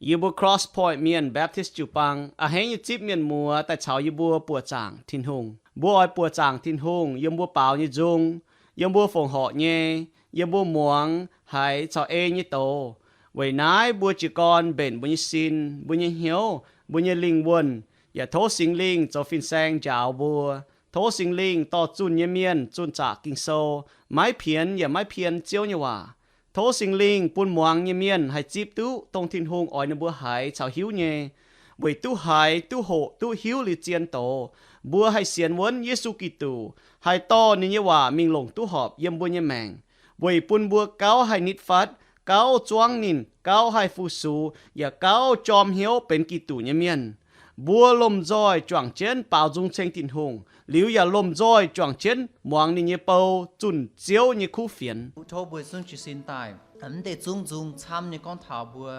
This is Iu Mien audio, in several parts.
Yie mbuo Cross Point Mienh Baptist jiu-baang a'hneiv nyei zipv mienh muoz daaih caux yie mbuo buoqc zaangc Tin-Hungh. Mbuo oix buoqc zaangc Tin-Hungh yiem mbuo baaux nyei nzung, yiem mbuo fongc horc nyei, yiem mbuo muangx haiz caux ei nyei doz. Weic naaiv mbuo jiez gorn mbenc mbuo nyei sin, mbuo nyei hnyouv, mbuo nyei lingh wuonh, yaac tov Singx Lingh zoux fin-saeng njaaux mbuo. Tov Singx Lingh dorh zunh nyei mienh zunh zaqc Ging-Sou, maiv pienx yaac maiv pien Ziouv nyei waac. Tov Singx Lingh bun muangx nyei mienh haih zipv duqv dongh Tin-Hungh oix ninh mbuo haiz caux hiuv nyei. Weic duqv haiz, duqv hoqc, duqv hiuv liuz zien doz, mbuo haih sienx wuonv Yesu Giduc, haih dorh ninh nyei waac mingh longc duqv horpc yiem mbuo nyei maengc, weic bun mbuo gauh haih nitv fatv, gauh zuangv ninh, gauh haih fu-sux, yaac gauh jorm hnyouv benx Giduc nyei mienh. Mbuo lomh nzoih juangc jienv baaux nzung ceng Tin-Hungh, liuz yaac lomh nzoih juangc jienv muangx ninh nyei bou zunh Ziouv nyei kuv fienx. Tov mbuo zungv jiez sin daaih. Mv deix zungv nzung camv nyei gorngv taux mbuo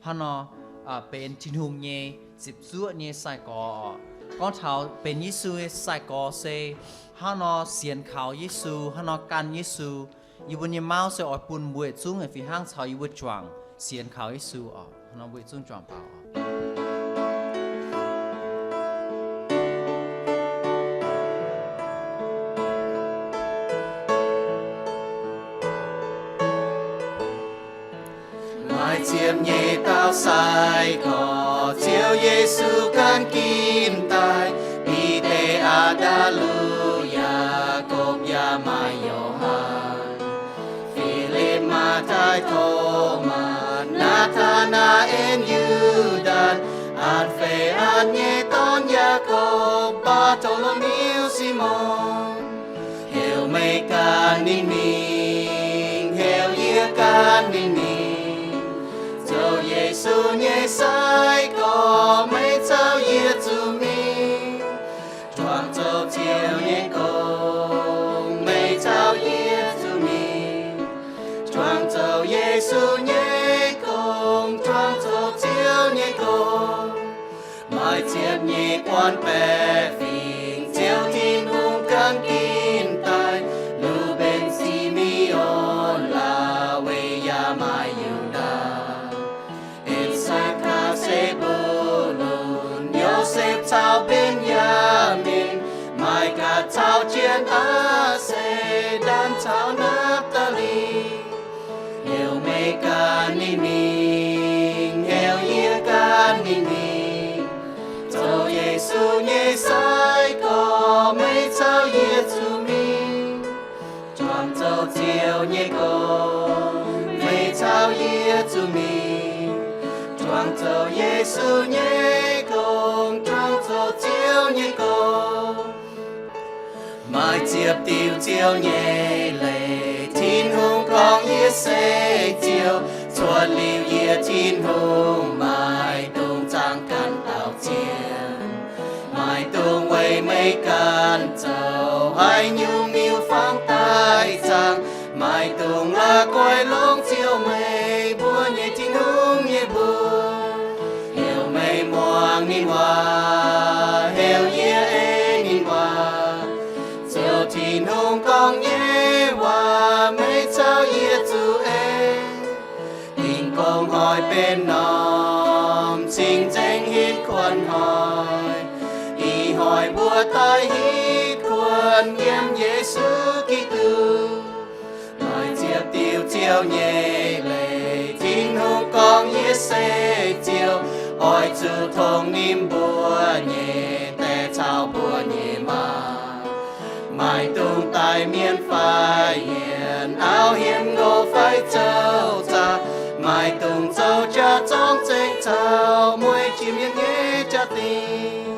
hnangv nor benx Tin-Hungh nyei ziepc zuoqv nyei sai-gorx oc. Gorngv taux benx Yesu nyei sai-gorx se hnangv nor sienx kaux Yesu, hnangv nor gan Yesu. Yie mbuo nyei mauv se oix bun mbuo yietc zungv fih hnangv caux yie mbuo juangc sienx kaux Yesu oc. Hnangv nor mbuo yietc zungv juangc baaux oc. Maaih ziepc nyeic dauh sai-gorx Ziouv Yesu gan ginv daaih, Bide, Aa^ndaa^lu, Yaakopv yaac maaih Yo^han, Filipv, Matv^taai, Tomaa, Naa^taa^naa^en, Yu^ndaatc, An^fe^atc nyei dorn, Yaakopv, Mbaa^to^lo^miuv, Simon. Heuc meih gan ninh mingh, heuc yie gan ninh mingh. Zoux Yesu nyei sai-gorx, meih caux yie zuqc mingh. Juangc zoux Ziouv nyei gong, meih caux yie zuqc mingh. Juangc zoux Yesu nyei gong, juangc zoux Ziouv nyei gong. Maaih ziepc nyeic guanh baeqc fingx, Ziouv Tin-Hungh gan ginv daaih, Lu^mben, Si^me^on, Laa^we yaac maaih Yu^ndaa, En^saa^kaa, Se^mbu^lon, Yosepv caux Mben^yaa^min, Maaikaac caux Jien, Aa^se^ndan caux Napv^taa^li. Heuc meih gan ninh mingh, heuc yie gan ninh mingh. Zoux Yesu nyei sai-gorx, meih caux yie zuqc mingh. Juangc zoux Ziouv nyei gong, meih caux yie zuqc mingh. Juangc zoux Yesu nyei gong, juangc zoux Ziouv nyei gong. Maaih ziepc diuh Ziouv nyei leiz, Tin-Hungh gorngv, Yie se Ziouv. Cuotv liuz yie, Tin-Hungh, maaih dongh zaangc ganh dauh zien. Maaih dongh weic meih ganh zoux haaix nyungc miuc-fangx daaih zaangc. Maaih dongh la'guaih longc Ziouv, meih mbuo nyei Tin-Hungh, nyei mbuox. Heuc meih muangx ninh waac, heuc yie ei ninh waac. Ziouv Tin-Hungh gorngv nyei waac, meih caux yie zuqc ei. Dingc gong hnoi benx norm cing-nzengc hitv kuonx hnoi. Ih hnoi mbuo daaih hitv kuonx yiem Yesu Giduc. Maaih ziepc diuh Ziouv nyei leiz, Tin-Hungh gorngv, Yie se Ziouv. Oix zuqc tongx ninh mbuo nyei die caux mbuo nyei maa. Maaih dongh daic mienh fai yienc, auv-hien, nqox fai zoux zaqc. Maaih dongh zoux jaax-zorngv zengc caux mueiz jiex mienh nyei jaa-dingh.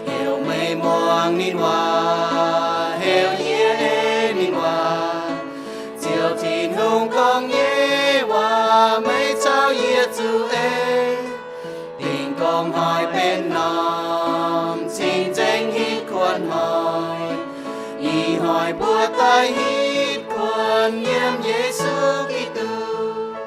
Heuc meih muangx ninh waac, heuc yie ei ninh waac. Ziouv Tin-Hungh gorngv nyei waac, meih caux yie zuqc ei. Dingc gong hnoi benx norm cing-nzengc hitv kuonx hnoi. Ih hnoi mbuo daaih hitv kuonx yiem Yesu Giduc.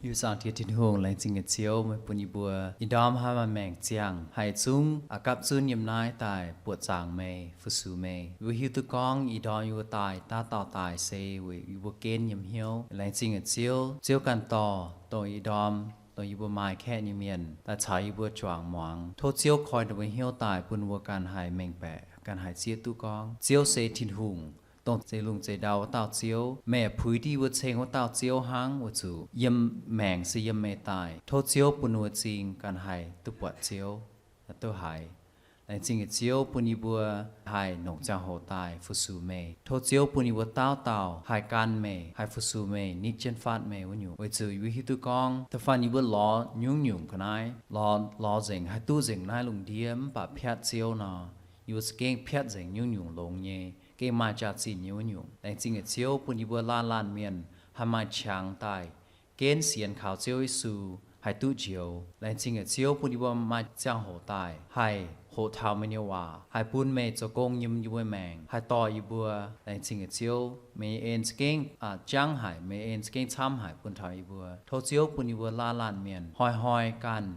Yie zaangc Diex Tin-Hungh, laengz zingh nyei Ziouv, meih bun yie mbuo ih ndorm haih maaih maengc ziangh haih zungv a'gapv zunv yiem naaiv daaih buoqc zaangc meih, fu-sux meih. Yie mbuo hiuv duqv gorngv ih ndorm yie mbuo daaih, daav dauh daaih se weic yie mbuo genv yiem hnyouv. Laengz zingh nyei Ziouv, Ziouv ganh dorh, dongh ih ndorm, dongh yie mbuo maaih kaeqv nyei mienh daaih caux yie mbuo juangc muangx. Tov Ziouv koi ninh mbuo hnyouv daaih bun mbuo ganh haih mengh baeqc, ganh haih zieqv duqv gorngv Ziouv se Tin-Hungh, dongh zeix lungh zeix ndau wuov dauh Ziouv. Meih puix diuh wuov ceng wuov dauh Ziouv hnangv, weic zuqc yiem maengc se yiem meih daaih. Tov Ziouv bun mbuo m'zing ganh haih duqv buatc Ziouv, duqv haiz. Laengz zingh nyei Ziouv, bun yie mbuo haih nongc ziangh hoc daaih fu-sux meih. Tov Ziouv bun yie mbuo dauh dauh haih gan meih, haih fu-sux meih, nitv jienv fatv meih wuov nyungc. Weic zuqc yie mbuo hiuv duqv gorngv da'faanh yie mbuo lorz nyungc-nyungc ga'naaiv, lorz, lorz nzengc, haih duqv nzengc naaiv lungh ndiev mv baac piatv Ziouv nor, yie mbuo za'gengh piatv nzengc nyungc-nyungc longx nyei, gengh maaih jaax-zinh nyei wuov nyungc. Laengz zingh nyei Ziouv, bun yie mbuo laanh laanh mienh haih maaih qangx daaih genv sienx kaux Ziouv Yesu haih duqv njoux. Laengz zingh nyei Ziouv, bun yie mbuo maaih ziangh hoc daaih haih hoqc taux meih nyei waac, haih bun meih zoux gong yiem yie mbuo maengc, haih dorh yie mbuo. Laengz zingh nyei Ziouv, meih nyei en za'gengh jangv haic, meih nyei en za'gengh camv haic bun taux yie mbuo. Tov Ziouv bun yie mbuo laanh laanh mienh hnoi-hnoi ganh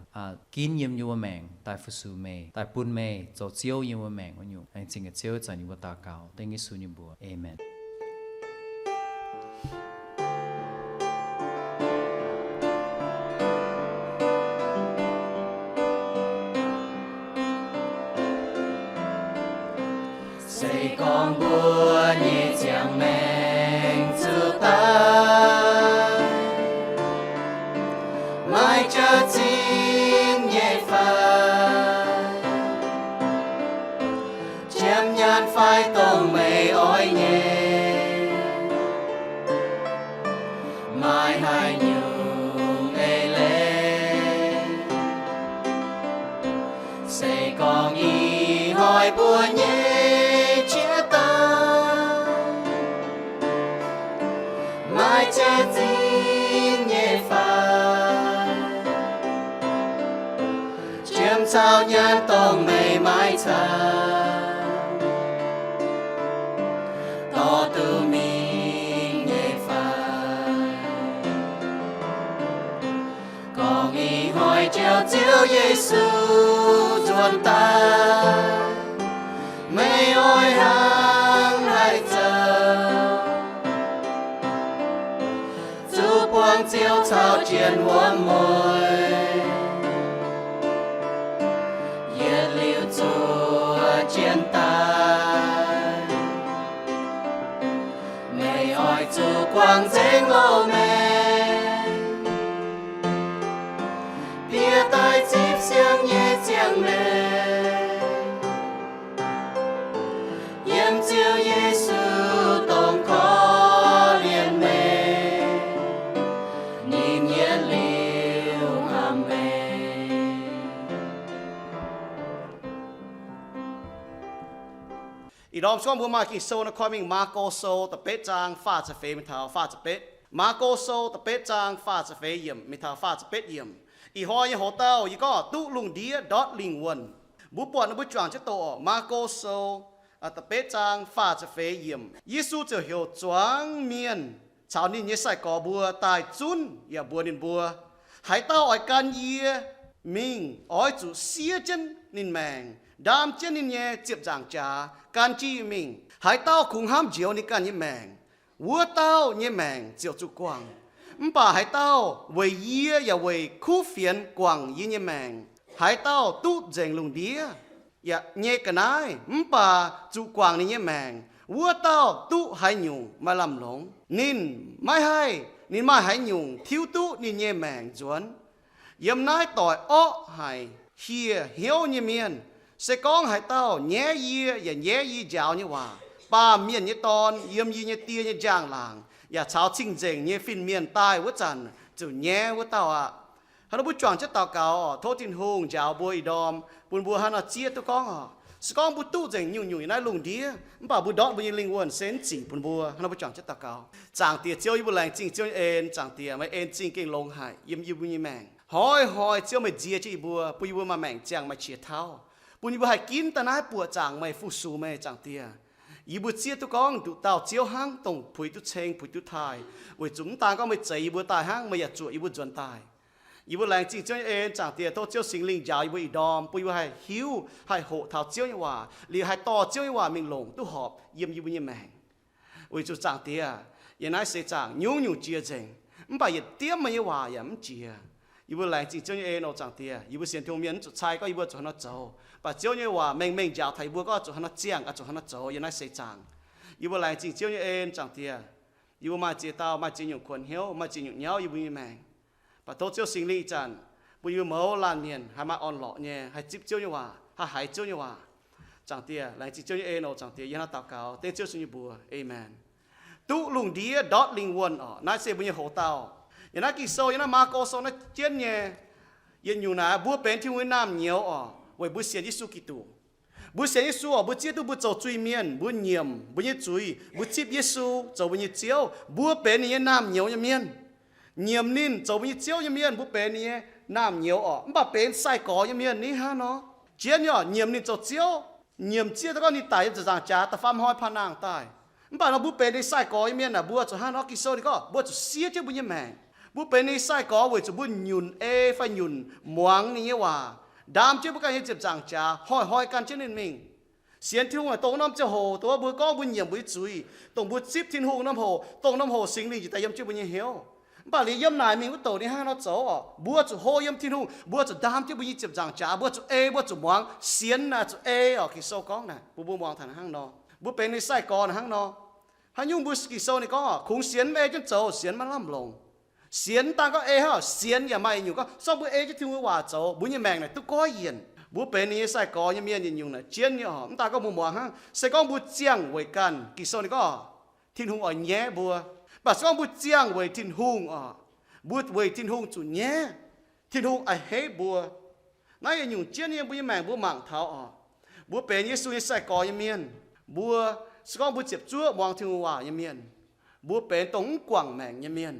ginv yiem yie mbuo maengc daaih fu-sux meih, daaih bun meih zoux Ziouv yiem yie mbuo maengc wuov nyungc. Laengz zingh nyei Ziouv, ih zanc yie mbuo daux gaux dengv Yesu nyei mbuox. Aamen. Se gorngv mbuo nyei ziangh maengc zuqc daaih, maiv jaax-zinh nyei fai, ziepc nyaanh fai dongh meih oix nyei, maaih haaix nyungc eix leiz? Se gorngv ih hnoi mbuo nyei jiex daaih, maiv jaax-zinh nyei fai, ziepc caux nyaanh dongh meih maiv caux, dorh duqv mingh nyei fai? Gorngv ih hnoi Ziouv, Ziouv Yesu nzuonx daaih, meih oix hnangv haaix zoux zuqc buangh Ziouv caux jienv wuom-mueiz, yietc liuz zuov jienv daaih? Meih oix zuqc guangc nzengc loz-maengc, bieqc daaih zipv siang nyei ziangh maengc, yiem Ziouv Yesu dongh korv-lienh meih, ninh yietc liuz hnamv meih. Ih ndorm se gorngv mbuo maaih Ging-Sou nor, koi mingh Maako Sou da'betv zaang faah ziepc feix mingh taux faah ziepc betv. Maako Sou da'betv zaang faah ziepc feix yiemc mingh taux faah ziepc betv yiemc. Ih hnoi nyei hoc-dauh yie gorngv duqv lungh ndiev ndortv lingh wuonh. Mbuo buatc nor mbuo juangc jienv doqc oc. Maako Sou da'betv zaang faah ziepc feix yiemc. Yesu ziouc heuc zuangx mienh caux ninh nyei sai-gorx mbuo daaih zunv yaac mbuox ninh mbuo, haaix dauh oix gan yie mingh oix zuqc siev jienv ninh maengc, ndaam jienv ninh nyei ziepc nzaangc jaax gan jienv yie mingh. Haaix dauh kungx hnamv njoux ninh ganh nyei maengc, wuov dauh nyei maengc ziouc zuqc guangc. Mv baac haaix dauh weic yie yaac weic kuv fienx guangc yie nyei maengc, haaix dauh duqv nzengc lungh ndiev yaac nyei ga'naaiv mv baac zuqc guangc ninh nyei maengc, wuov dauh duqv haaix nyungc maaih lamh longx. Ninh maiv haih, ninh maaih haaix nyungc tiuv duqv ninh nyei maengc nzuonx. Yiem naaiv doic orqv haic hieh hnyouv nyei mienh, se gorngv haaix dauh nyaiv yie yaac nyaiv yie njaaux nyei waac, baamh mienh nyei Dorn yiem yie nyei Die nyei njang-laangc yaac caux cing-nzengc nyei fin-mienh daaih wuov zanc ziouc nyaiv wuov dauh aqv. Hnangv nor mbuo juangc jienv daux gaux oc. Tov Tin-Hungh njaaux mbuo ih ndorm, bun mbuo hnangv nor zieqv duqv gorngv oc. Se gorngv mbuo duqv nzengc nyungc-nyungc yiem naaiv lungh ndiev, mv baac mbuo ndortv mbuo nyei lingh wuonh se mv zic bun mbuo. Hnangv nor mbuo juangc jienv daux gaux. Zaangc Diex Ziouv, yie mbuo laengz zingh Ziouv nyei en. Zaangc Diex, meih en zingh gengh longx haic yiem yie mbuo nyei maengc. Hnoi-hnoi Ziouv meih nzie jienv yie mbuo, bun yie mbuo maaih maengc ziangh, maaih qiex tauv, bun yie mbuo haih ginv daaih naaiv buoqc zaangc meih, fu-sux meih. Zaangc Diex, Yie mbuo zieqv duqv gorngv nduqc dauh Ziouv hnangv dongh puix duqv ceng, puix duqv taaih, weic zuqc mv daan gorngv meih zeix yie mbuo daaih hnangv, meih yaac zuoqc yie mbuo nzuonx daaih. Yie mbuo laengz zingh Ziouv nyei en, Zaangc Diex, tov Ziouv Singx Lingh njaaux yie mbuo ih ndorm, bun yie mbuo haih hiuv, haih hoqc taux Ziouv nyei waac, liuz haih dorh Ziouv nyei waac mingh longc duqv horpc yiem yie mbuo nyei maengc. Weic zuqc Zaangc Diex, yiem naaiv seix zaangc nyungc-nyungc jiex nzengc, mv baac yietc diemv meih nyei waac yaac mv jiex. Yie mbuo laengz zingh Ziouv nyei en oc, Zaangc Diex. Yie mbuo sienx Tin-Hungh mienh mv zuqc cai gorngv yie mbuo zuqc haaix nor zoux, mv baac Ziouv nyei waac mengh mengh njaaux taux yie mbuo gorngv zuqc haaix nor ziangh, zuqc haaix nor zoux yiem naaiv seix zaangc. Yie mbuo laengz zingh Ziouv nyei en, Zaangc Diex. Yie mbuo maaih ziex dauh, maaih ziex nyungc kuonx hnyouv, maaih ziex nyungc nyauv yie mbuo nyei maengc. Mv baac tov Ziouv Singx Lingh ih zanc bun yie mbuo mouz laanh mienh haih maaih orn-lorqc nyei haih zipv Ziouv nyei waac, haih haiz Ziouv nyei waac. Zaangc Diex, laengz zingh Ziouv nyei en oc, Zaangc Diex. Yie hnangv daux gaux dengv Ziouv Yesu nyei mbuox, aamen. Duqv lungh ndiev ndortv lingh wuonh oc. Naaiv se mbuo nyei hoc-dauh. Yiem naaiv Ging-Sou, yiem naaiv Maako Sou naaiv jienv nyei, yietc nyungc naaic mbuo benx Tin-Hungh nyei naamh nyouz oc, weic mbuo sienx Yesu Giduc. Mbuo sienx Yesu oc, mbuo zieqv duqv mbuo zoux zuiz mienh, mbuo nyiemc mbuo nyei zuiz, mbuo zipv Yesu zoux mbuo nyei Ziouv, mbuo benx ninh nyei naamh nyouz nyei mienh. Nyiemc ninh zoux mbuo nyei Ziouv nyei mienh, mbuo benx ninh nyei naamh nyouz oc. Mv baac benx sai-gorx nyei mienh ni hnangv nor, jienv nyei oc, nyiemc ninh zoux Ziouv, nyiemc zieqv duqv gorngv ninh daic yiem ziepc nzaangc jaax da'faam hnoi paan nangh daaih. Mv baac nor mbuo benx ninh sai-gorx nyei mienh naaic, mbuo zuqc hnangv nor. Ging-Sou ninh gorngv mbuo zuqc siev jienv mbuo nyei maengc. Mbuo benx ninh sai-gorx weic zuqc mbuo nyunc ei fai nyunc muangx ninh nyei waac, ndaam jienv mbuo ganh nyei ziepc nzaangc jaax, hnoi-hnoi gan jienv ninh mingh. Sienx Tin-Hungh naaic dongh norm ziangh hoc dongh mbuo gorngv mbuo nyiemc mbuo nyei zuiz, dongh mbuo zipv Tin-Hungh norm hoc, dongh norm hoc Singx Lingh njiec daaih yiem jienv mbuo nyei hnyouv. Mv baac liuz yiem naaic mingh wuov douc ninh hnangv nor zoux oc, mbuo zuqc hlo yiem Tin-Hungh, mbuo zuqc ndaam jienv mbuo nyei ziepc nzaangc jaax, mbuo zuqc ei, mbuo zuqc muangx. Sienx naaic zuqc ei oc. Ging-Sou gorngv naaic bun mbuo muangx taux hnangv nor. Mbuo benx ninh sai-gorx naaic hnangv nor. Haaix nyungc mbuo Ging-Sou ninh gorngv oc, kungx sienx mv ei jienv zoux, sienx maiv lamh longc. Sienx mv daan gorngv ei hnangv, sienx yaac maaih yietc nyungc gorngv se gorngv mbuo ei jienv Tin-Hungh nyei waac zoux, mbuo nyei maengc naaic duqv goiv yienc. Mbuo benx ninh nyei sai-gorx nyei mienh yietc nyungc naaic jienv nyei oc. Mv daan gorngv mbuo muangx hnangv, se gorngv mbuo ziangh weic ganh, Ging-Sou ninh gorngv Tin-Hungh oix nyaiv mbuo. Mv baac se gorngv mbuo ziangh weic Tin-Hungh oc, mbuo weic Tin-Hungh zuqc nyaiv. Tin-Hungh a'hneiv mbuo. Naaiv yietc nyungc jienv nyei mbuo nyei maengc mbuo mangc taux oc, mbuo benx Yesu nyei sai-gorx nyei mienh. Mbuo se gorngv mbuo ziepc zuoqv muangx Tin-Hungh waac nyei mienh, mbuo benx dongh mv guangc maengc nyei mienh.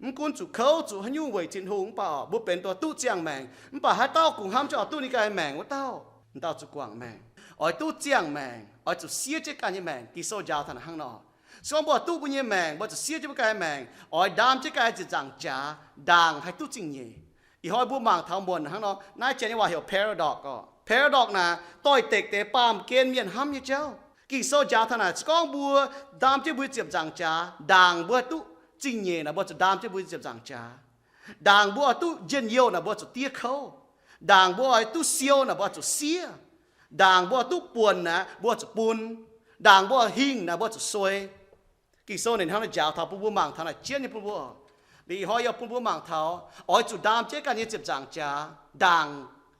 Mv gunv zuqc kouv zuqc haaix nyungc weic Tin-Hungh mv baac oc, mbuo benx dongh duqv ziangh maengc. Mv baac haaix dauh kungx hnamv jienv oix duqv ninh ganh nyei maengc wuov dauh, dauh zuqc guangc maengc. Oix duqv ziangh maengc, oix zuqc siev jienv ganh nyei maengc. Ging-Sou njaaux taux hnangv nor. Se gorngv mbuo oix duqv mbuo nyei maengc, mbuo zuqc siev jienv mbuo ganh nyei maengc, oix ndaam jienv ganh nyei ziepc nzangc jaax, ndaangc haih duqv zingh nyeic. Ih hnoi mbuo mangc taux muonc hnangv nor, naaiv janx nyei waac heuc paradox oc. Paradox naaic doix-dekc deix baamh gen mienh hnamv nyei jauv. Ging-Sou njaaux taux naaic, se gorngv mbuo ndaam jienv mbuo nyei ziepc nzangc jaax, ndaangc mbuo haih duqv zingh nyeic naaic, mbuo zuqc ndaam jienv mbuo nyei ziepc nzangc jaax. Ndaangc mbuo oix duqv njien-youh naaic, mbuo zuqc diev kouv. Ndaangc mbuo oix duqv siou naaic, mbuo zuqc siev. Ndaangc mbuo oix duqv buonc naaic, mbuo zuqc bun. Ndaangc mbuo oix hingh naaic, mbuo zuqc suei. Ging-Sou ninh hnangv naaiv njaaux taux bun mbuo mangc taux naaic jienv nyei bun mbuo. Liuz ih hnoi yie bun mbuo mangc taux oix zuqc ndaam jienv ganh nyei ziepc nzangc jaax, ndaangc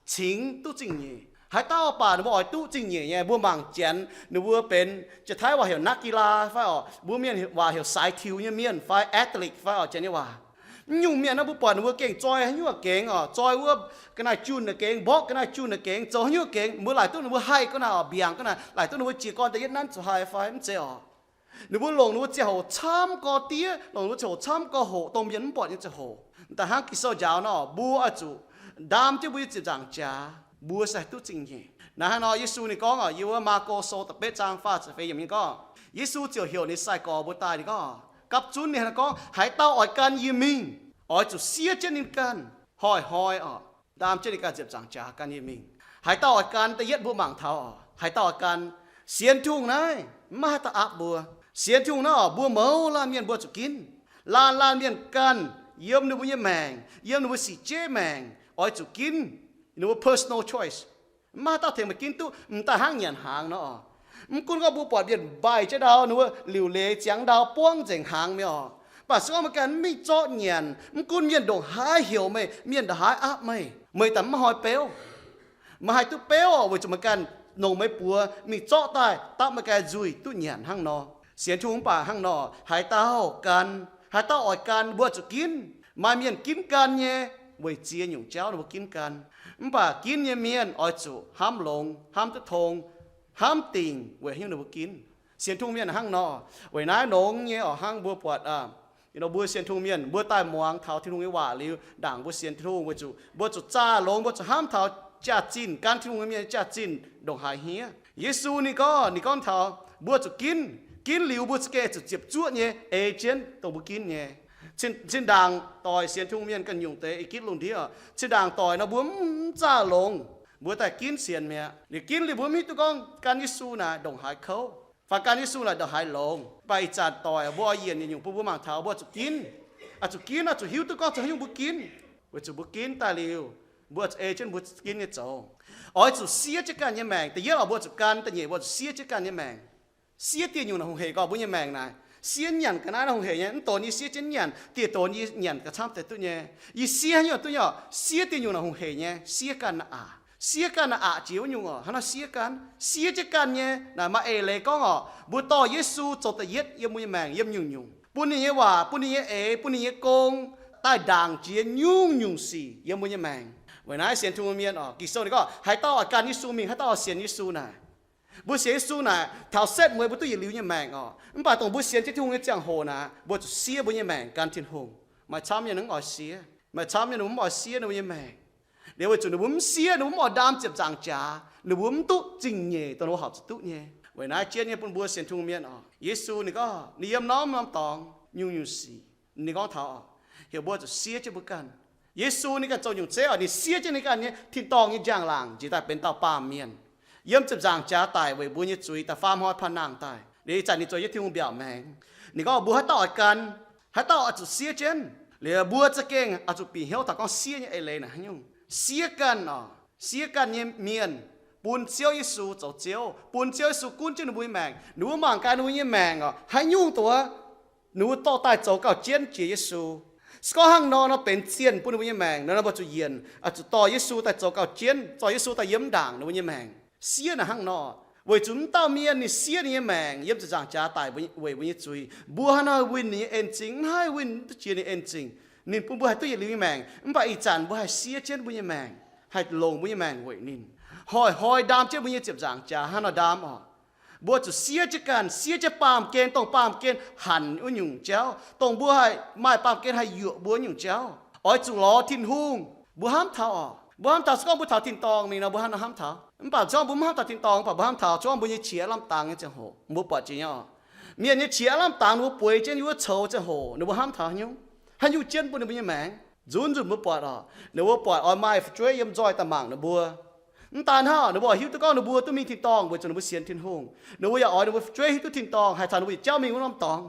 cingx duqv zingh nyeic. Haaix dauh baac ninh mbuo oix duqv zingh nyeic nyei, mbuo mangc janx ninh mbuo benx, janx-Taiv waac heuc นักกีฬา fai oc, mbuo Mienh waac heuc สายถิว nyei mienh fai athlete fai oc, janx nyei waac. Mv nyungc mienh naaiv mbuo buatc ninh mbuo gengh zoi haaix nyungc gengx oc, zoi wuov ga'naaiv-junh naaic gengx, mborqv ga'naaiv-junh naaic gengx, zoux haaix nyungc gengx, mbuo laaic duqv ninh mbuo haih ga'naaiv oc, mbiaangc ga'naaiv, laaic duqv ninh mbuo jiez gorn da'yietv nanv zuqc haih fai mv zeiz oc. Ninh mbuo longc ninh mbuo ziangh hoc camv gorx-diev, longc ninh mbuo ziangh hoc camv gorx-hoqc dongh mienh mv buatc nyei ziangh hoc. Da'hnangv Ging-Sou njaaux nor, mbuo oix zuqc ndaam jienv mbuo nyei ziepc nzangc jaax, mbuo se haih duqv zingh nyeic. Naaiv hnangv nor Yesu ninh gorngv oc, yiem wuov Maako Sou da'betv zaang faah ziepc feix yiemc ninh gorngv, Yesu ziouc heuc ninh sai-gorx mbuo daaih, ninh gorngv, gapv zunv ninh hnangv gorngv, haaix dauh oix gan yie mingh, oix zuqc siev jienv ninh ganh, hnoi-hnoi oc, ndaam jienv ninh ganh ziepc nzangc jaax gan yie mingh. Haaix dauh oix gan, da'yietv mbuo mangc taux oc, haaix dauh oix gan, sienx Tin-Hungh naaiv mv maaih haaix dauh aapv mbuo. Sienx Tin-Hungh naaiv oc, mbuo mouz laanh mienh mbuo zuqc ginv. Laanh laanh mienh ganh yiem ninh mbuo nyei maengc, yiem ninh mbuo sic jeiv maengc oix zuqc ginv ninh mbuo personal choice. Mv maaih haaix dauh tengx meih ginv duqv, m'daaih hnangv nyanc hnaangx nor oc. Mv gunv gorngv mbuo buatc mienh mbaih jienv ndau, ninh mbuo liuc leiz ziangx ndau buangv nzengc hnaangx mi'aqv oc. Mv baac se gorngv meih ganh mv mingh zorqv nyanc, mv gunv mienh ndongc haaix heuc meih, mienh ndongc haaix aapv meih, meih daaih mv hnoi beuv. Meih haih duqv beuv oc, weic zuqc meih ganh longc meih buoz mingh zorqv daaih dapv meih ganh nzuih duqv nyanc hnangv nor. Sienx Tin-Hungh mv baac hnangv nor, haaix dauh gan, haaix dauh oix gan mbuo zuqc ginv. Maaih mienh ginv gan nyei, weic ziex nyungc jauv ninh mbuo ginv gan. Mv baac ginv nyei mienh oix zuqc hnamv longx, hnamv duqv tong, hnamv dingc weic haaix nyungc ninh mbuo ginv. Sienx Tin-Hungh mienh hnangv nor. Weic naaiv longx nyei oc, hnangv mbuo buatc, mbuo sienx Tin-Hungh mienh mbuo daaih muangx taux Tin-Hungh nyei waac liuz, ndaangc mbuo sienx Tin-Hungh weic zuqc mbuo zuqc zaah longx, mbuo zuqc hnamv taux jaax-zinh, gan Tin-Hungh nyei mienh jaax-zinh ndongc haaix hniev. Yesu ninh gorngv, ninh gorngv taux mbuo zuqc ginv. Ginv liuz mbuo za'gengh zuqc ziepc zuoqv nyei ei jienv dongh mbuo ginv nyei. Cin, cin ndaangc doic sienx Tin-Hungh mienh ganh nyungc deix ih gitv lungh ndiev, cin ndaangc doic nor mbuo mv zaah longx, mbuo daaih ginv sienx mi'aqv. Liuz ginv liuz mbuo mv hiuv duqv gorngv gan Yesu naaic ndongc haaix kouv, fai gan Yesu naaic ndongc haaix longx. Mv baac ih zanc doic mbuo oix yienc nyungc-nyungc bun mbuo mangc taux mbuo zuqc ginv. Oix zuqc ginv, oix zuqc hiuv duqv gorngv zuqc haaix nyungc mbuo ginv. Weic zuqc mbuo ginv daaih liuz, mbuo zuqc ei jienv mbuo ginv nyei zoux. Oix zuqc siev jienv ganh nyei maengc. Da'yietv oc, mbuo zuqc gan. Da'nyeic, mbuo zuqc siev jienv ganh nyei maengc. Siev dieh nyungc naaic hungh heic gorngv mbuo nyei maengc naaic. Siev nyanc ga'naaiv naaic hungh heic nyei. Mv donx yie siev jienv nyanc, dieh donx yie nyanc gauh camv deix duqv nyei. Yie siev haaix nyungc duqv nyei oc. Siev dieh nyungc naaic hungh heic nyei. Siev ganh naaic aqc. Siev ganh naaic aqc jiex wuov nyungc oc. Hnangv naaiv siev ganh. Siev jienv ganh nyei naaic maaih eix leiz gorngv oc, mbuo dorh Yesu zoux da'yietv yiem mbuo nyei maengc yiem nyungc-nyungc, bun ninh nyei waac, bun ninh nyei eix, bun ninh nyei gong daaih ndaangc jiex nyungc-nyungc sic yiem mbuo nyei maengc. Weic naaiv sienx Tin-Hungh mienh oc, Ging-Sou ninh gorngv haaix dauh oix gan Yesu mingh, haaix dauh oix sienx Yesu naaic. Mbuo sienx Yesu naaic taux setv mueiz mbuo duqv yietc liuz nyei maengc oc. Mv baac dongh mbuo sienx jienv Tin-Hungh nyei ziangh hoc naaic, mbuo zuqc siev mbuo nyei maengc gan Tin-Hungh. Maaih camv mienh ninh mv oix siev. Maaih camv mienh ninh mbuo mv oix siev ninh mbuo nyei maengc. Liuz weic zuqc ninh mbuo mv siev, ninh mbuo mv oix ndaam ziepc nzaangc jaax, ninh mbuo mv duqv zingh nyeic dongh ninh mbuo horpc zuqc duqv nyei. Weic naaiv jienv nyei bun mbuo sienx Tin-Hungh mienh oc, Yesu ninh gorngv ninh yiem norm-norm dorngx nyungc-nyungc sic. Ninh gorngv taux oc, heuc mbuo zuqc siev jienv mbuo ganh. Yesu ninh ganh zoux nyungc zeiv oc, ninh siev jienv ninh ganh nyei tin-dorngh nyei njang-laangc njiec daaih benx dauh baamh mienh, yiem ziepc nzaangc jaax daic weic mbuo nyei zuiz daaih faam hnoi paan nangh daaih. Liuz ih zanc ninh zoux yie Tin-Hungh mbiaauc maengx. Ninh gorngv mbuo haaix dauh oix gan, haaix dauh oix zuqc siev jienv. Liuz mbuo za'gengh oix zuqc bieqc hnyouv taux gorngv siev nyei eix leiz naaic haaix nyungc. Siev ganh oc, siev ganh nyei mienh bun Ziouv Yesu zoux Ziouv, bun Ziouv Yesu gunv jienv ninh mbuo nyei maengc. Ninh mbuo mangc gaax ninh mbuo nyei maengc oc, haaix nyungc dongh wuov ninh mbuo dorh daaih zoux gauh jienv jiex Yesu. Se gorngv hnangv nor, nor benx zienh bun ninh mbuo nyei maengc nor, nor mbuo zuqc yienc, oix zuqc dorh Yesu daaih zoux gauh jienv, dorh Yesu daaih yiem ndaangc ninh mbuo nyei maengc. Siev naaic hnangv nor, weic zuqc mv dauh mienh ninh siev ninh nyei maengc yiem ziepc nzaangc jaax daic weic mbuo nyei zuiz. Mbuo haaix nor winh ninh nyei en zingh? Mv haih winh duqv jiex ninh en zingh. Ninh bun mbuo haih duqv yietc liuz nyei maengc, mv baac ih zanc mbuo haih siev jienv mbuo nyei maengc, haih longc mbuo nyei maengc weic ninh, hoic hnoi ndaam jienv mbuo nyei ziepc nzaangc jaax hnangv nor ndaam oc. Mbuo zuqc siev jienv ganh, siev jienv baamh gen, dongh baamh gen hanc wuov nyungc jauv, dongh mbuo haih maaih baamh gen haih yuoqc mbuo wuov nyungc jauv. Oix zuqc lorz Tin-Hungh. Mbuo hnamv taux oc, mbuo hnamv taux se gorngv mbuo taux tin-dorngh mingh nor, mbuo hnangv nor hnamv taux. Mv baac se gorngv mbuo mv hnamv taux tin-dorngh, mv baac mbuo hnamv taux se gorngv mbuo nyei qiex lamh dangx nyei ziangh hoc, mbuo buatc jiex nyei oc. Mienh nyei qiex lamh dangx ninh mbuo bueix jienv yiem wuov coux ziangh hoc, ninh mbuo hnamv taux haaix nyungc? Haaix nyungc jienv bun ninh mbuo nyei maengc? Nzunc nzunc mbuo buatc oc, ninh mbuo buatc oix maaih fu'jueiv yiem nzoih daaih mangc ninh mbuo. Mv daan hnangv, ninh mbuo oix hiuv duqv gorngv ninh mbuo duqv mingh tin-dorngh weic zuqc ninh mbuo sienx Tin-Hungh. Ninh mbuo yaac oix ninh mbuo fu'jueiv hiuv duqv tin-dorngh haih caux ninh mbuo yietc jauv mingh wuov norm dorngx.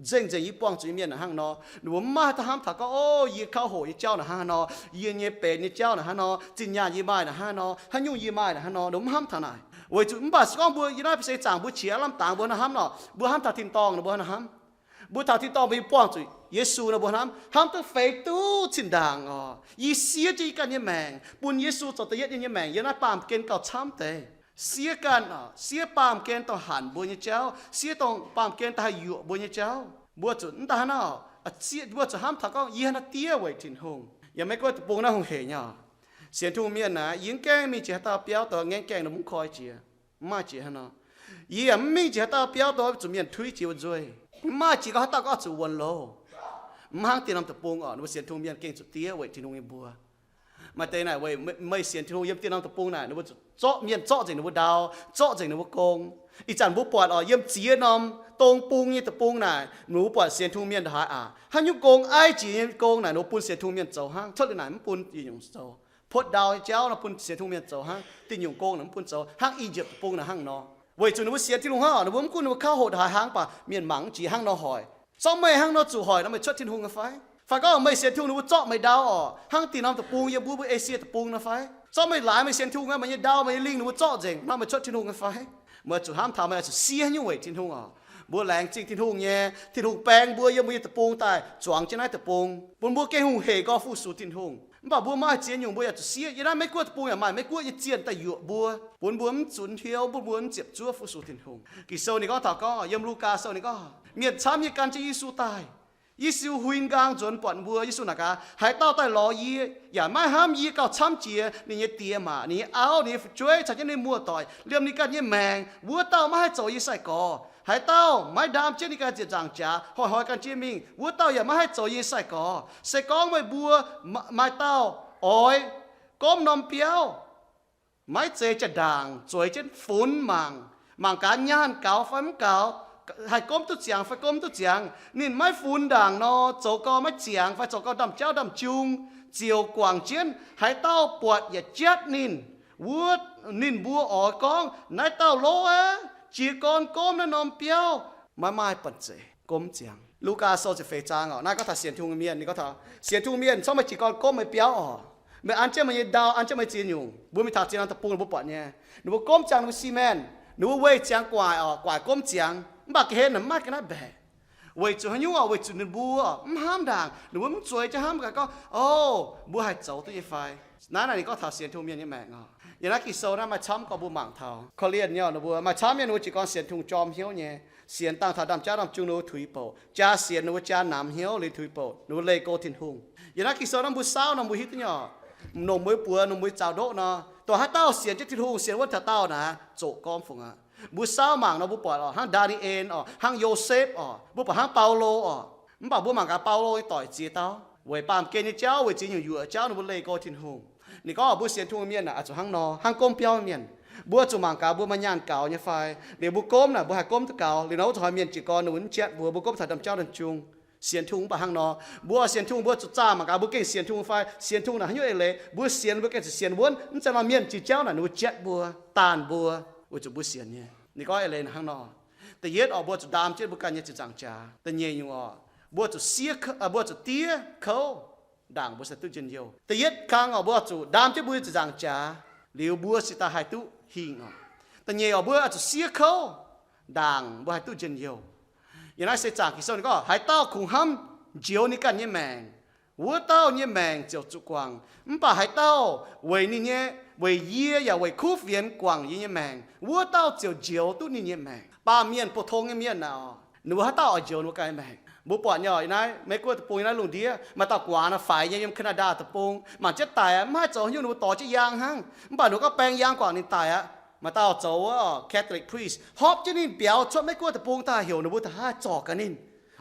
Nzengc-nzengc yie buangh zuqc nyei mienh naaic hnangv nor, ninh mbuo mv maaih haaix dauh hnamv taux gorngv, o, yie kauv hoqc nyei jauv naaic hnangv nor, yie nyei benx nyei jauv naaic hnangv nor, zinh nyaanh yie maaih naaic hnangv nor, haaix nyungc yie maaih naaic hnangv nor, ninh mbuo mv hnamv taux naaic. Weic zuqc mv baac se gorngv mbuo yiem naaiv seix zaangc mbuo qiex lamh dangx mbuo hnangv nor, mbuo hnamv taux tin-dorngh nor, mbuo hnangv nor hnamv. Mbuo taux tin-dorngh mbuo yie buangh zuqc Yesu nor, mbuo hnamv, hnamv duqv feix duqv zinh ndaangc oc. Yie siev jienv yie ganh nyei maengc bun Yesu zoux da'yietv nyei maengc yiem naaiv baamh gen gauh camv deix. Siev ganh oc, siev baamh gen dongh hanc mbuo nyei jauv, siev dongh baamh gen daaih haih yuoqc mbuo nyei jauv. Mbuo zuqc mv daan hnangv nor, mbuo zuqc hnamv taux gorngv yie hnangv naaiv diev weic Tin-Hungh. Yiem Meiv Guoqv deic-bung naaiv hungh heic nyei oc. Sienx Tin-Hungh mienh naaic, yie mv gaengh mingh jiex haaix dauh biauv dongh ngaengv gaengh ninh mbuo mv koi jiex. Mv maaih jiex hnangv nor. Yie yaac mv mingh jiex haaix dauh biauv dongh zuqc mienh tuiv jiex wuonh nzuih. Mv maaih jiex gorngv haaix dauh gorngv zuqc wuonx loh. Mv hnangv dieh norm deic-bung oc, ninh mbuo sienx Tin-Hungh mienh gengh zuqc diev weic Tin-Hungh nyei mbuox. Maaih deix naaic weic meih sienx Tin-Hungh yiem dieh norm deic-bung naaic, ninh mbuo zuqc zorqv mienh, zorqv nzengc ninh mbuo ndau, zorqv nzengc ninh mbuo gong. Ih zanc mbuo buatc oc, yiem ziex norm dong bung nyei deic-bung naaic, ninh mbuo buatc sienx Tin-Hungh mienh ndongc haaix aqc. Haaix nyungc gong, aiv jiex nyei gong naaic, ninh mbuo bun sienx Tin-Hungh mienh zoux hnangv. Cuotv liuz naaic mv bun yietc nyungc zoux. Puotv ndau nyei jauv nor bun sienx Tin-Hungh mienh zoux hnangv. Dieh nyungc gong naaic mv bun zoux. Hnangv I^yipv deic-bung naaic hnangv nor. Weic zuqc ninh mbuo sienx Tin-Hungh hnangv oc, ninh mbuo mv gunv ninh mbuo kauv hoqc ndongc haaix hlang, mv baac mienh mangc mv jiex hnangv nor hoic. Zorqv meih hnangv nor zuqc hoic nor, meih cuotv Tin-Hungh nyei fai? Fai gorngv meih sienx Tin-Hungh, ninh mbuo zorqv meih ndau oc, hnangv dieh norm deic-bung yiem mbuo, mbuo Esie deic-bung nor fai? Zorqv meih laaix meih sienx Tin-Hungh aqv, meih nyei ndau, meih nyei lingh ninh mbuo zorqv nzengc nor, meih cuotv Tin-Hungh nyei fai? Meih zuqc hnamv taux meih oix zuqc siev haaix nyungc weic Tin-Hungh oc. Mbuo laengz zingh Tin-Hungh nyei, Tin-Hungh baeng mbuo yiem mbuo nyei deic-bung daaih zuangx jienv naaiv deic-bung, bun mbuo gengh hungh heic gorx fu-sux Tin-Hungh. Mv baac mbuo maaih ziex nyungc mbuo yaac zuqc siev. Yiem naaiv Meiv Guoqv deic-bung yaac maaih Meiv Guoqv nyei zienh daaih yuoqc mbuo, bun mbuo mv zunc hnyouv, bun mbuo mv ziepc zuoqv fu-sux Tin-Hungh. Ging-Sou ninh gorngv taux gorngv, yiem Lugaa Sou ninh gorngv, mienh camv nyei gan jienv Yesu daaih. Yesu huin nqaang nzuonx buatc mbuo. Yesu naaic gaax, haaix dauh daaih lorz yie, yaac maiv hnamv yie gauh camv jiex ninh nyei die maac, ninh nyei auv, ninh nyei fu'jueiv, caux jienv ninh muoz-doic, liemh ninh ganh nyei maengc, wuov dauh maiv haih zoux yie sai-gorx. Haaix dauh maiv ndaam jienv ninh ganh ziepc nzaangc jaax, hoic hnoi gan jienv mingh, wuov dauh yaac maiv haih zoux yie nyei sai-gorx. Se gorngv meih mbuo maaih dauh oix gormv norm biauv, maiv zeiz jaa-ndaangc zueiz jienv funx mangc, mangc gaax nyaanh gaux fai mv gaux, haih gomv duqv ziangx fai gomv duqv ziangx. Ninh maiv funx ndaangc nor, zoux gau maiv ziangx fai zoux gau ndaamv-jauv ndaamv-jung, ziouc guangc jienv. Haaix dauh buatc yaac jatv ninh, wuov, ninh mbuo oix gorngv, Naaiv dauh lov aqv. Jiez gorn gomv naaiv norm biauv, maiv maaih banh zeic gomv ziangx. Lugaa Sou ziepc feix zaang oc, naaiv gorngv taux sienx Tin-Hungh mienh. Ninh gorngv taux sienx Tin-Hungh mienh, corc meih jiez gorn gomv meih biauv oc. Meih an jienv meih nyei ndau, an jienv meih ziex nyungc. Mbuo mingh taux ziex norm deic-bung ninh mbuo buatc nyei. Ninh mbuo gomv ziangx ninh mbuo cement, ninh mbuo weih ziangx gu'nguaaic oc, gu'nguaaic gomv ziangx, mv baac ga'hlen naaic maiv maaih ga'naaiv mbaeqc. Weic zuqc haaix nyungc oc? Weic zuqc ninh mbuo mv hnamv ndaangc, ninh mbuo mv zueiz jienv hnamv gaax gorngv, O, mbuo haih zoux duqv nyei fai? Naaiv naaic ninh gorngv taux sienx Tin-Hungh mienh nyei maengc oc. Yiem naaiv Ging-Sou naaiv maaih camv gorngv mbuo mangc taux Korv^lienh nyei, ninh mbuo maaih camv mienh ninh mbuo jiez gorn sienx Tin-Hungh jorm hnyouv nyei, sienx dangh taux ndaamv-jauv ndaamv-jung ninh mbuo tuix bouc, jaa sienx ninh mbuo jaa namx hnyouv liuz tuix bouc, ninh mbuo leih go Tin-Hungh. Yiem naaiv Ging-Sou naaiv mbuo saauv nor mbuo hiuv duqv nyei oc. Longc mbuo buoz, longc mbuo zaux ndoqv nor, dongh haaix dauh sienx jienv Tin-Hungh, sienx wuonv taux daauh naaic, zoqc gormx fungc aqv. Mbuo saauv mangc nor mbuo buatc oc, hnangv Ndaa^ni^en oc, hnangv Yosepv oc, mbuo buatc hnangv Baulo oc. Mv baac mbuo mangc gaax Baulo nyei doic ziex dauh, weic baamh gen nyei jauv, weic ziex nyungc yuoqc jauv ninh mbuo leih go Tin-Hungh. Ninh gorngv mbuo sienx Tin-Hungh mienh aah, oix zuqc hnangv nor, hnangv gomv biauv mienh. Mbuo zuqc mangc gaax mbuo maaih nyaanh gaux nyei fai, liuz mbuo gomv naaic mbuo haih gomv duqv gaux. Liuz nor wuov zuqc haih mienh jiez gorn ninh mbuo mv jatv mbuo, mbuo gomv taux ndaamv-jauv ndaamv-jung. Sienx Tin-Hungh mv baac hnangv nor, mbuo sienx Tin-Hungh mbuo zuqc zaah mangc gaax mbuo gengh sienx Tin-Hungh fai, sienx Tin-Hungh naaic haaix nyungc eix leiz. Mbuo sienx mbuo gengh zuqc sienx wuonv, mv zeiz nor mienh jiex jauv naaic ninh mbuo jatv mbuo, daanh mbuo, weic zuqc mbuo sienx nyei. Ninh gorngv eix leiz hnangv nor. Da'yietv oc, mbuo zuqc ndaam jienv mbuo ganh nyei ziepc nzaangc jaax. Da'nyeic nyungc oc, mbuo zuqc siev, mbuo zuqc diev kouv ndaangc mbuo se duqv njien-youh. Da'yietv kang oc, mbuo zuqc ndaam jienv mbuo nyei ziepc nzaangc jaax, liuz mbuo se daaih haih duqv hingh oc. Da'nyeic oc, mbuo zuqc siev kouv ndaangc mbuo haih duqv njien-youh. Yiem naaiv seix zaangc Ging-Sou ninh gorngv, haaix dauh kungx hnamv njoux ninh ganh nyei maengc, wuov dauh nyei maengc ziouc zuqc guangc. Mv baac haaix dauh weic ninh nyei, weic yie yaac weic kuv fienx guangc yie nyei maengc, wuov dauh ziouc njoux duqv ninh nyei maengc. Baamh mienh, pou-tong nyei mienh naaic oc, ninh mbuo haaix dauh oix njoux ninh mbuo ganh nyei maengc? Mbuo buatc nyei oc, yiem naaiv Meiv-Guoqv deic-bung, yiem naaiv lungh ndiev maaih dauh guaax naaic faix nyei yiem Canada deic-bung, mangc jienv daic aqv, mv haih zoux haaix nyungc, ninh mbuo dorh jienv yaang hnangv. Mv baac ninh mbuo gorngv baeng yaang guangc ninh daic aqv. Maaih dauh zoux wuov Catholic priest, hopv jienv ninh biaux cuotv Meiv-Guoqv deic-bung daaih, heuc ninh mbuo daaih haih zorc gaax ninh,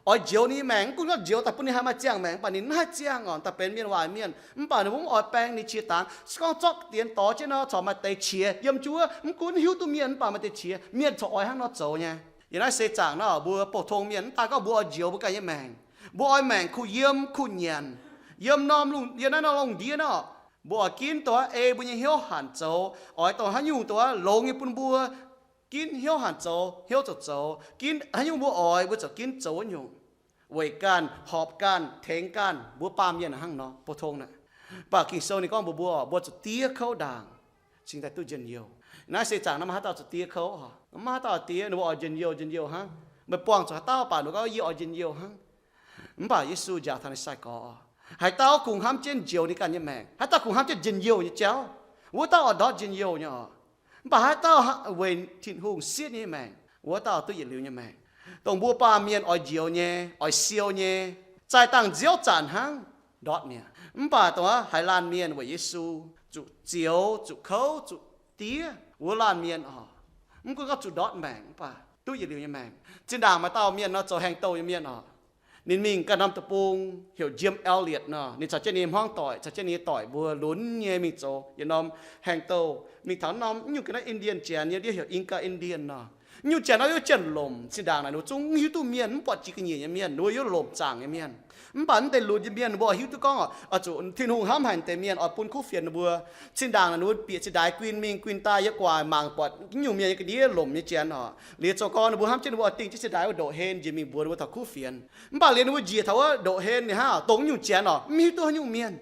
oix njoux ninh nyei maengc. Mv gunv gorngv njoux daaih bun ninh haih maaih ziangh maengc, mv baac ninh mv haih ziangh oc, daaih benx mienh waaic mienh. Mv baac ninh mbuo mv oix baeng ninh qiex dangx. Se gorngv zorqv dienx dorh jienv nor, corc maaih deix qiex yiem jienv wuov. Mv gunv hiuv duqv mienh, mv baac maaih deix qiex mienh corc oix hnangv nor zoux nyei. Yiem naaiv seix zaangc naaic, mbuo pou-tong mienh mv daan gorngv mbuo oix njoux mbuo ganh nyei maengc. Mbuo oix maengc kuh yiem kuh nyanc. Yiem norm lungh, yiem naaiv norm lungh ndiev nor, mbuo oix ginv dongh ei mbuo nyei hnyouv hanc zoux, oix dongh haaix nyungc dongh longx nyei bun mbuo ginv hnyouv hanc zoux, hnyouv zoux zoux, ginv haaix nyungc mbuo oix, mbuo ziouc ginv zoux wuov nyungc. Weic ganh, horpc ganh, tengx ganh, mbuo baamh mienh hnangv nor, pou-tong naaic. Mv baac Ging-Sou ninh gorngv mbuox mbuo, mbuo zuqc diev kouv ndaangc cingx daaih duqv njien-youh. Naaiv seix zaangc naaiv maaih haaix dauh zuqc diev kouv? Mv maaih haaix dauh diev. Ninh mbuo oix njien-youh, njien-youh hnangv. Meih buangh zuqc haaix dauh baac ninh mbuo gorngv, yie oix njien-youh hnangv. Mv baac Yesu njaaux taux ninh sai-gorx, haaix dauh kungx hnamv jienv njoux ninh ganh nyei maengc, haaix dauh kungx hnamv jienv njien-youh nyei jauv, wuov dauh oix ndortv njien-youh nyei oc. Mv baac haaix dauh weic Tin-Hungh siev nyei maengc, wuov dauh duqv yietc liuz nyei maengc. Dongh mbuo baamh mienh oix njoux nyei, oix siou nyei, zaih dangh nziouv zanc hnangv ndortv mi'aqv. Mv baac dongh haaix laanh mienh weic Yesu zuqc zioux, zuqc kouv, zuqc diev, wuov laanh mienh oc, mv gunv gorngv zuqc ndortv maengc, mv baac duqv yietc liuz nyei maengc. Zinh ndaangc maaih dauh mienh nor, zoux haengh douh nyei mienh oc. Ninh mingh ganh norm deic-bung heuc Jim Elliot nor. Ninh caux jienv ninh nyei hmuangv doic, caux jienv ninh nyei doic mbuo lunx nyei mingh zoux yietc norm haengh douh. Mingh taux norm nyungc ga'naaiv Indian janx nyei ndiev heuc Inca Indian nor. Nyungc janx nor yiem jienv lomc. Zinh ndaangc naaic ninh mbuo zungv mv hiuv duqv mienh, mv buatc jiex ga'nyiec nyei mienh, ninh mbuo yiem lomc zaangc nyei mienh. Mv baac naaiv deix lunx nyei mienh ninh mbuo hiuv duqv gorngv oix zuqc Tin-Hungh hnamv haic deix mienh, oix bun kuv fienx ninh mbuo. Zinh ndaangc naaic ninh mbuo bieqc zinh ndaix guin mingh guin daaih yiem gu'nguaaic mangc buatc nyungc mienh nyei ga'ndiev lomc nyei janx oc. Liuz zoux gorn ninh mbuo hnamv jienv ninh mbuo oix dingh jienv zinh ndaix wuov ndoqc hlen njiec mingh mbuox ninh mbuo taux kuv fienx. Mv baac liuz ninh mbuo njiec taux wuov ndoqc hlen ninh hnangv dongh nyungc janx oc, mv hiuv duqv haaix nyungc mienh.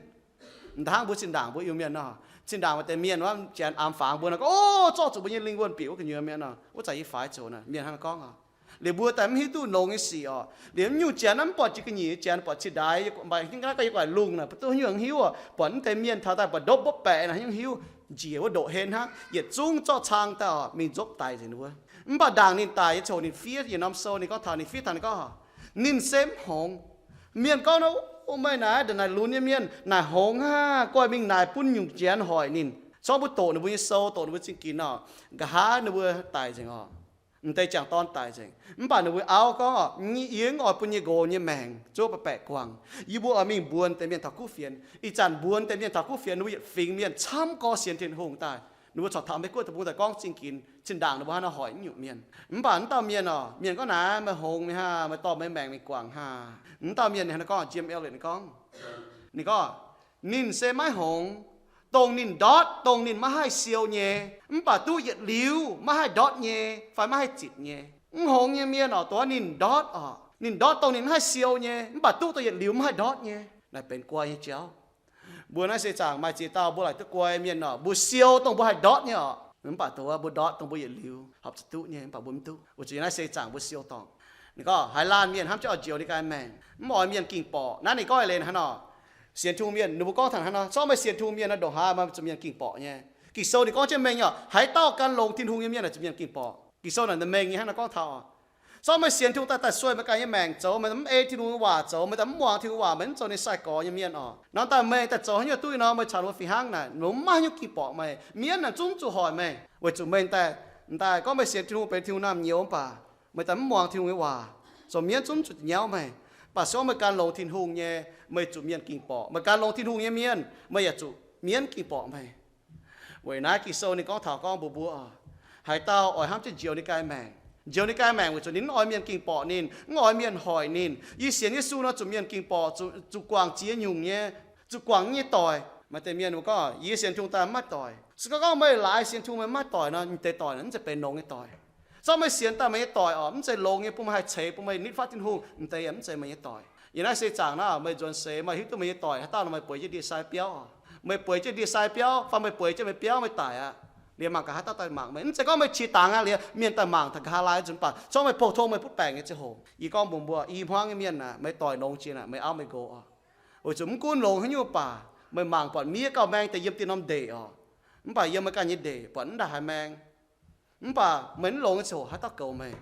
Hnangv mbuo zinh ndaangc mbuo Iu-Mienh nor, zinh ndaangc maaih deix mienh wuov janx aamx fangx mbuo nor gorngv, O, zorqv zuqc mbuo nyei lingh wuonh bieqc wuov gu'nyuoz mienh nor, wuov zanc yie faix zoux naaic, mienh hnangv nor gorngv oc. Liuz mbuo daaih mv hiuv duqv longx nyei sic oc. Liuz mv nyungc janx naaiv mv buatc jiex ga'nyiec nyei janx, buatc zinh ndaix yiem gu'nguaaic mv gaengh yie gu'nguaaic lungh naaic, mv duqv haaix nyungc hiuv oc. Buatc mv deix mienh taux daaih buatc ndopv mbopv baeqc naaic, haaix nyungc hiuv. Njiec wuov ndoqc hlen hnangv, yietc zungv zorqv cang daaih oc, mingh nzopv daic nzengc wuov. Mv baac ndaangc ninh daic nyei ziangh hoc ninh fiev yietc norm sou, ninh gorngv taux ninh fiev taux ninh gorngv, ninh se mv hngongx. Mienh gorngv nor, O, meih naaiv ndongc naaic lunx nyei mienh naaic hngongx aqv, goiv mingh naaic bun nyungc janx hoic ninh. Corc mbuo doqc ninh mbuo nyei sou, doqc ninh mbuo zingh ginx oc, nqa'haav ninh mbuo daic nzengc oc. M'deix jangc dorn daic nzengc. Mv baac ninh mbuo auv gorngv, Yie mv oix bun yie nqox nyei maengc zuov baeqc guangc. Yie mbuo oix mingh mbuox deix mienh taux kuv fienx. Ih zanc mbuox deix mienh taux kuv fienx, ninh mbuo yietc fingx mienh camv gorx sienx Tin-Hungh daaih. Ninh mbuo corc taux Meiv Guoqv deic-bung daaih gorngv zingh ginx, zinh ndaangc ninh mbuo hnangv nor hoic naaiv nyungc mienh. Mv baac mv dauh mienh oc, mienh gorngv naaic, meih hongx mingh haa, meih dorh meih maengc mingh guangc haa. Mv dauh mienh ninh hnangv nor gorngv, Jim Elliot ninh gorngv, ninh gorngv, ninh se maiv hongx, dongh ninh ndortv dongh ninh maiv haih siou nyei, mv baac duqv yietc liuz maiv haih ndortv nyei fai maiv haih zitc nyei. Mv hongx nyei mienh oc, dongh ninh ndortv oc, ninh ndortv dongh ninh maiv haih siou nyei, mv baac duqv dongh yietc liuz maiv haih ndortv nyei. Naaic benx guai nyei jauv. Mbuo naaiv seix zaangc maaih ziex dauh mbuo laaic duqv guai mienh oc, mbuo siou dongh mbuo haih ndortv nyei oc, mv baac dongh mbuo ndortv dongh mbuo yietc liuz horpc zuqc duqv nyei, mv baac mbuo mv duqv. Weic zuqc yiem naaiv seix zaangc mbuo siou dorngc. Ninh gorngv haaix laanh mienh hnamv jienv oix njoux ninh ganh maengc, mv oix mienh ging borqc. Naaiv ninh gorngv eix leiz hnangv nor. Sienx Tin-Hungh mienh ninh mbuo gorngv taux hnangv nor, corc meih sienx Tin-Hungh mienh naaiv ndongc haaix maaih zuqc mienh ging borqc nyei. Ging-Sou ninh gorngv jienv mengh oc, haaix dauh gan longx Tin-Hungh nyei mienh naaic zuqc mienh ging borqc. Ging-Sou naaic ninh mengh nyei hnangv nor gorngv taux oc. Corc meih sienx Tin-Hungh daaih, daaih sueih meih ganh nyei maengc zoux, meih mv ei Tin-Hungh nyei waac zoux, meih daaih mv muangx Tin-Hungh waac, meih mv zoux ninh sai-gorx nyei mienh oc, nor daaih meih daaih zoux haaix nyungc duqv nor, meih caux ninh mbuo fih hnangv naaic, ninh mbuo maiv haaix nyungc ging borqc meih. Mienv naaic zungv zuqc hoic meih, weic zuqc meih daaih, daaih gorngv meih sienx Tin-Hungh, benx Tin-Hungh naamh nyouz, mv baac meih daaih mv muangx Tin-Hungh nyei waac, zoux mienv zungv zuqc nyauv meih. Mv baac se gorngv meih gan longx Tin-Hungh nyei, meih zuqc mienh ging borqc. Meih gan longx Tin-Hungh nyei mienh, meih yaac zuqc mienv ging borqc meih. Weic naaiv Ging-Sou ninh gorngv taux gorngv mbuox mbuo oc, haaix dauh oix hnamv jienv njoux ninh ganh maengc, njoux ninh ganh maengc weic zuqc ninh mv oix mienh ging borqc ninh, mv oix mienh hoic ninh. Yie sienx Yesu nor zuqc mienh ging borqc, zuqc, zuqc guangc ziex nyungc nyei, zuqc guangc nyei doic. Maaih deix mienh mbuo gorngv, yie sienx Tin-Hungh daaih mv maaih doic. Se gorngv gorngv meih laaix sienx Tin-Hungh meih mv maaih doic nor, ninh deix doic naaic mv zeiz benx longx nyei doic. Se gorngv meih sienx daaih meih nyei doic oc, mv zeiz longx nyei bun meih haih ceix bun meih nitv fatv Tin-Hungh, m'deix yaac mv zeiz meih nyei doic. Yiem naaiv seix zaangc naaiv meih nzuonx seix meih hiuv duqv meih nyei doic haaix dauh nor, meih bueix jienv ndie-sai biauv oc. Meih bueix jienv ndie-sai biauv fai meih bueix jienv meih biauv meih daic aqv. Liuz mangc gaax haaix dauh daaih mangc meih. Mv zeiz gorngv meih qiex dangx aqv, liuz mienh daaih mangc taux nqa'haav laai nzunc, mv baac se gorngv meih pou-tong meih butv baengc nyei ziangh hoc, yie gorngv mbuox mbuo, i hmuangv nyei mienh aah, meih doic longx jiex aah, meih auv meih nqox oc. Weic zuqc mv gunv longx haaix nyungc baac meih mangc buatc miev gauh maeng deix yiem dinh norm ndeic oc. Mv baac yiem meih ganh nyei ndeic buatc mv ndaaih haaix maeng. Mv baac meih mv longx nyei ziangh hoc haaix dauh goux meih?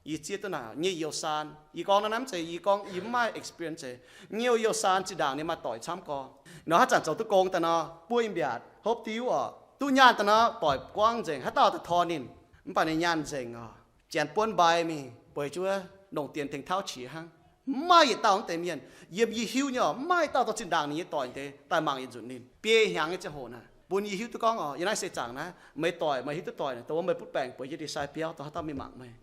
Yie zieqv duqv naaic nyei youh saan, yie gorngv naaiv mv zeiz yie gorngv, yie mv maaih experience. Nyei youh saan zinh ndaangc ninh maaih doic camv gorx. Nor haaix zanc zoux duqv gong daaih nor, buov i mbiaatc, hopv diuv oc, duqv nyaanh daaih nor, doic guangv nzengc, haaix dauh daaih tor ninh. Mv baac ninh nyaanh nzengc oc, janx buonv mbai mingh, bueix jienv wuov longc dienx tengx tauv qiex hnangv. Mv maaih yietc dauh mv deix mienh, yiem yie hiuv nyei oc, mv maaih dauh dorh zinh ndaangc ninh nyei doic deix daaih mangc yietc nzunc ninh. Biei hnyangx nyei ziangh hoc naaic, bun yie hiuv duqv gorngv oc, yiem naaiv seix zaangc naaiv meih doic, meih hiuv duqv doic naaic, dongh wuov meih butv baengc bueix jienv ndie-sai biauv, dongh haaix dauh mingh mangc meih.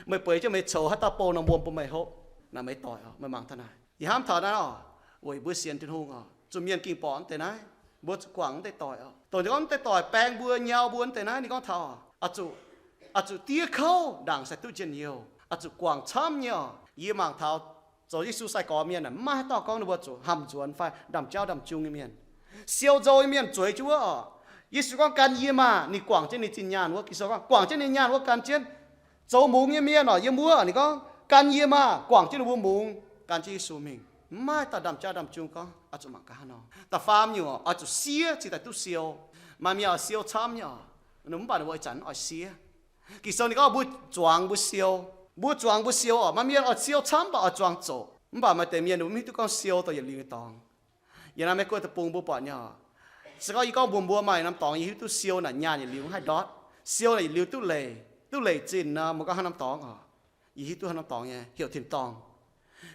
Meih bueix jienv meih coux haaix dauh bou norm wuom bun meih hopv, naaic meih doic oc, meih mangc taux naaic. Yie hnamv taux naaiv oc, weic mbuo sienx Tin-Hungh oc, zuqc mienh ging borqc mv deix naaiv, mbuo zuqc guangc mv deix doic oc. Dongh ninh gorngv mv deix doic baeng mbuo, nyau mbuo mv deix naaiv, ninh gorngv taux oc, oix zuqc, oix zuqc diev kouv ndaangc sai duqv njien-youh, oix zuqc guangc camv nyei oc. Yie mangc taux zoux Yesu sai-gorx mienh aah, mv maaih haaix dauh gorngv ninh mbuo zuqc hamh nzuonx fai ndaamv-jauv ndaamv-jung nyei mienh. Siou nzou nyei mienh zueiz jienv wuov oc. Yesu gorngv, gan yie maah! Ninh guangc jienv ninh zinh nyaanh wuov. Ging-Sou gorngv, guangc jienv ninh nyaanh wuov gan jienv. Zoux mungz nyei mienh oc, yiem wuov ninh gorngv, gan yie maah! Guangc jienv ninh mbuo mungz, gan jienv Yesu mingh. Mv maaih dauh ndaamv-jauv ndaamv-jung gorngv oix zuqc mangc gaax hnangv nor. Da'faam nyungc oix zuqc siev cingx daaih duqv siou. Maaih mienh oix siou camv nyei oc, mv baac ninh mbuo ih zanc oix siev. Ging-Sou ninh gorngv mbuo zuangx mbuo siou. Mbuo zuangx mbuo siou oc. Maaih mienh oix siou camv baac oix zuangx zoqc. Mv baac maaih deix mienh mv hiuv duqv gorngv siou dongh yietc liuz nyei dorngx. Yiem naaiv Meiv Guoqv deic-bung mbuo buatc nyei oc. Se gorngv yie gorngv mbuox mbuo maaih norm dorngx yie hiuv duqv siou naaic nyaanh yietc liuz mv haih ndortv. Siou naaic yietc liuz duqv leic, duqv leic zinh nor, mbuo gorngv hnangv norm dorngx oc. Yie hiuv duqv hnangv norm dorngx nyei heuc tin-dorngh.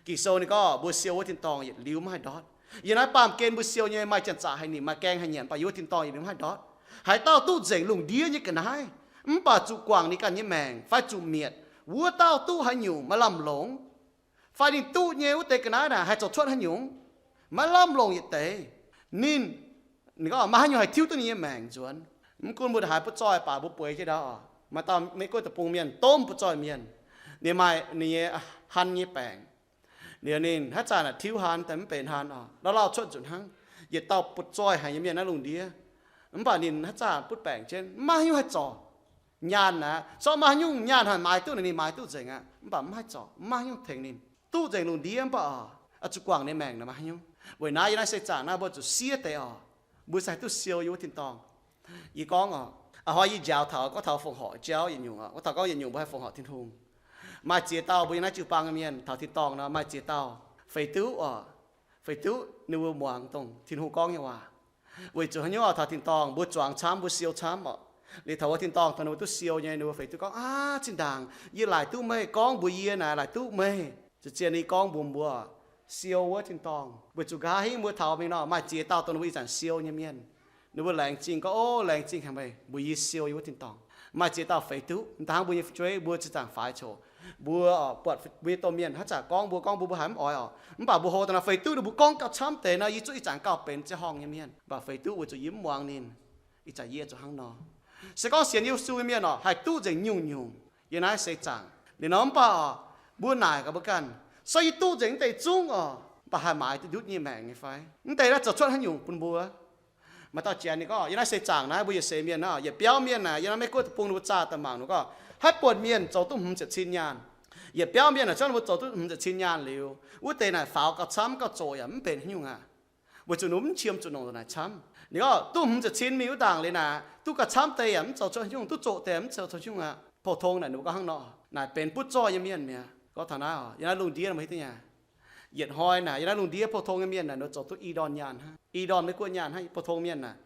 Ging-Sou ninh gorngv mbuo siou wuov tin-dorngh yietc liuz mv haih ndortv. Yiem naaiv baamh gen mbuo siou nyei maaih janx-zaqc haih nimc, maaih gaeng haih nyanc, mv baac yiem wuov tin-dorngh yietc liuz mv haih ndortv. Haaix dauh duqv nzengc lungh ndiev nyei ga'naaiv, mv baac zuqc guangc ninh ganh nyei maengc fai zuqc mietc, wuov dauh duqv haaix nyungc maaih lamh longc. Fai ninh duqv nyei wuov deix ga'naaiv naaic haih zoux cuotv haaix nyungc, maiv lamh longc yietc deix. Ninh, ninh gorngv maaih haaix nyungc haih tiuv duqv ninh nyei maengc nzuonx. Mv gunv mbuo haaix butv zoih baac mbuo bueix jienv ndau oc. Maaih dauh Meiv Guoqv deic-bung mienh, domh butv zoih mienh. Ninh maaih ninh nyei han nyei baengc. Liuz ninh haaix zanc naaic tiuv han daaih mv benx han oc, lauh lauh cuotv nzunc hnangv. Yietc dauh butv zoih haic nyei mienh naaiv lungh ndiev. Mv baac ninh haaix zanc butv baengc jienv, mv maaih haaix nyungc haih zorc. Nyaanh aqv, se gorngv maaih haaix nyungc nyaanh haih maaiz duqv naaic, ninh maaiz duqv nzengc aqv, mv baac mv haih zorc, mv maaih haaix nyungc tengx ninh. Duqv nzengc lungh ndiev mv baac oc, oix zuqc guangc ninh maengc nor maaih haaix nyungc. Weic naaiv yiem naaiv seix zaangc naaiv mbuo zuqc siev deix oc. Mbuo se haih duqv siou yiem wuov tin-dorngh. Yie gorngv oc, a'hnoi yie njaaux taux gorngv taux fongc horc jauv yietc nyungc oc, gorngv taux gorngv yietc nyungc mbuo haih fongc horc Tin-Hungh. Maaih ziex dauh mbuo yiem naaiv jiu-baang nyei mienh taux tin-dorngh nor, maaih ziex dauh feix duqv oc, feix duqv ninh mbuo muangx dongh Tin-Hungh gorngv nyei waac. Weic zuqc haaix nyungc oc, taux tin-dorngh mbuo zuangx camv, mbuo siou camv oc. Liuz taux wuov tin-dorngh dongh ninh mbuo duqv siou nyei, ninh mbuo feix duqv gorngv, aav, zinh ndaangc yie laaic duqv meih gorngv mbuox yie naaic, laaic duqv meih. Ziouc zien yie gorngv mbuox mbuo, siou wuov tin-dorngh. Weic zuqc nqa'haav hingv mbuo taux mingh nor, maaih ziex dauh dongh ninh mbuo ih zanc siou nyei mienh. Ninh mbuo laengz zingh gorngv, Ov, laengz zingh haic meih mbuox yie siou yie wuov tin-dorngh. Maaih ziex dauh feix duqv, da'hnangv mbuo nyei fu'jueiv mbuo zinh zaangc faix coc, mbuo buatc mbuo nyei domh mienh hnangv zanc gorngv mbuo, gorngv mbuo, mbuo haiz mv oix oc, mv baac mbuo hlo daaih nor feix duqv ninh mbuo gorngv gauh camv deix nor, yie zuqv ih zanc gauh benx ziangh horngh nyei mienh. Mv baac feix duqv weic zuqc yie mv muangx ninh. Ih zanc yie zuqc hnangv nor. Se gorngv sienx Yesu nyei mienh oc, haih duqv nzengc nyungc-nyungc yiem naaiv seix zaangc liuz nor, mv baac oc, mbuo naaic gaax mbuo ganh, se yie duqv nzengc mv deix zungv oc, mv baac haih maaiz duqv ndutv nyei maengc nyei fai? Mv deix naaiv zoux cuotv haaix nyungc bun mbuo? Maaih dauh janx ninh gorngv, yiem naaiv seix zaangc naaiv mbuo yietc seix mienh naaiv, yietc biauv mienh naaic, yiem naaiv Meiv-Guoqv deic-bung ninh mbuo zaah daaih mangc ninh gorngv, haaix buonc mienh zoux duqv hmz ziepc cin nyaanh. Yietc biauv mienh naaic, zorqv ninh mbuo zoux duqv hmz ziepc cin nyaanh liuz, wuov deix naaic faaux gauh camv gauh zoqc yaac mv benx haaix nyungc aqv. Weic zuqc ninh mv qiemx zuqc nongc naaic camv. Ninh gorngv duqv hmz ziepc cin mingh wuov ndaangc liuz naaic, duqv gauh camv deix yaac mv zoux cuotv haaix nyungc, duqv zoqc deix yaac mv zoux cuotv haaix nyungc aqv. Pou-tong naaic ninh mbuo gorngv hnangv nor, naaic benx butv zorqv nyei mienh mi'aqv. Gorngv taux naaiv oc, yiem naaiv lungh ndiev mbuo hiuv duqv nyei, yietc hnoi naaic yiem naaiv lungh ndiev pou-tong nyei mienh naaic ninh zoux duqv i ndorn nyaanh hnangv, i ndorn Meiv-Guoqv nyaanh hnangv. Pou-tong mienh naaic,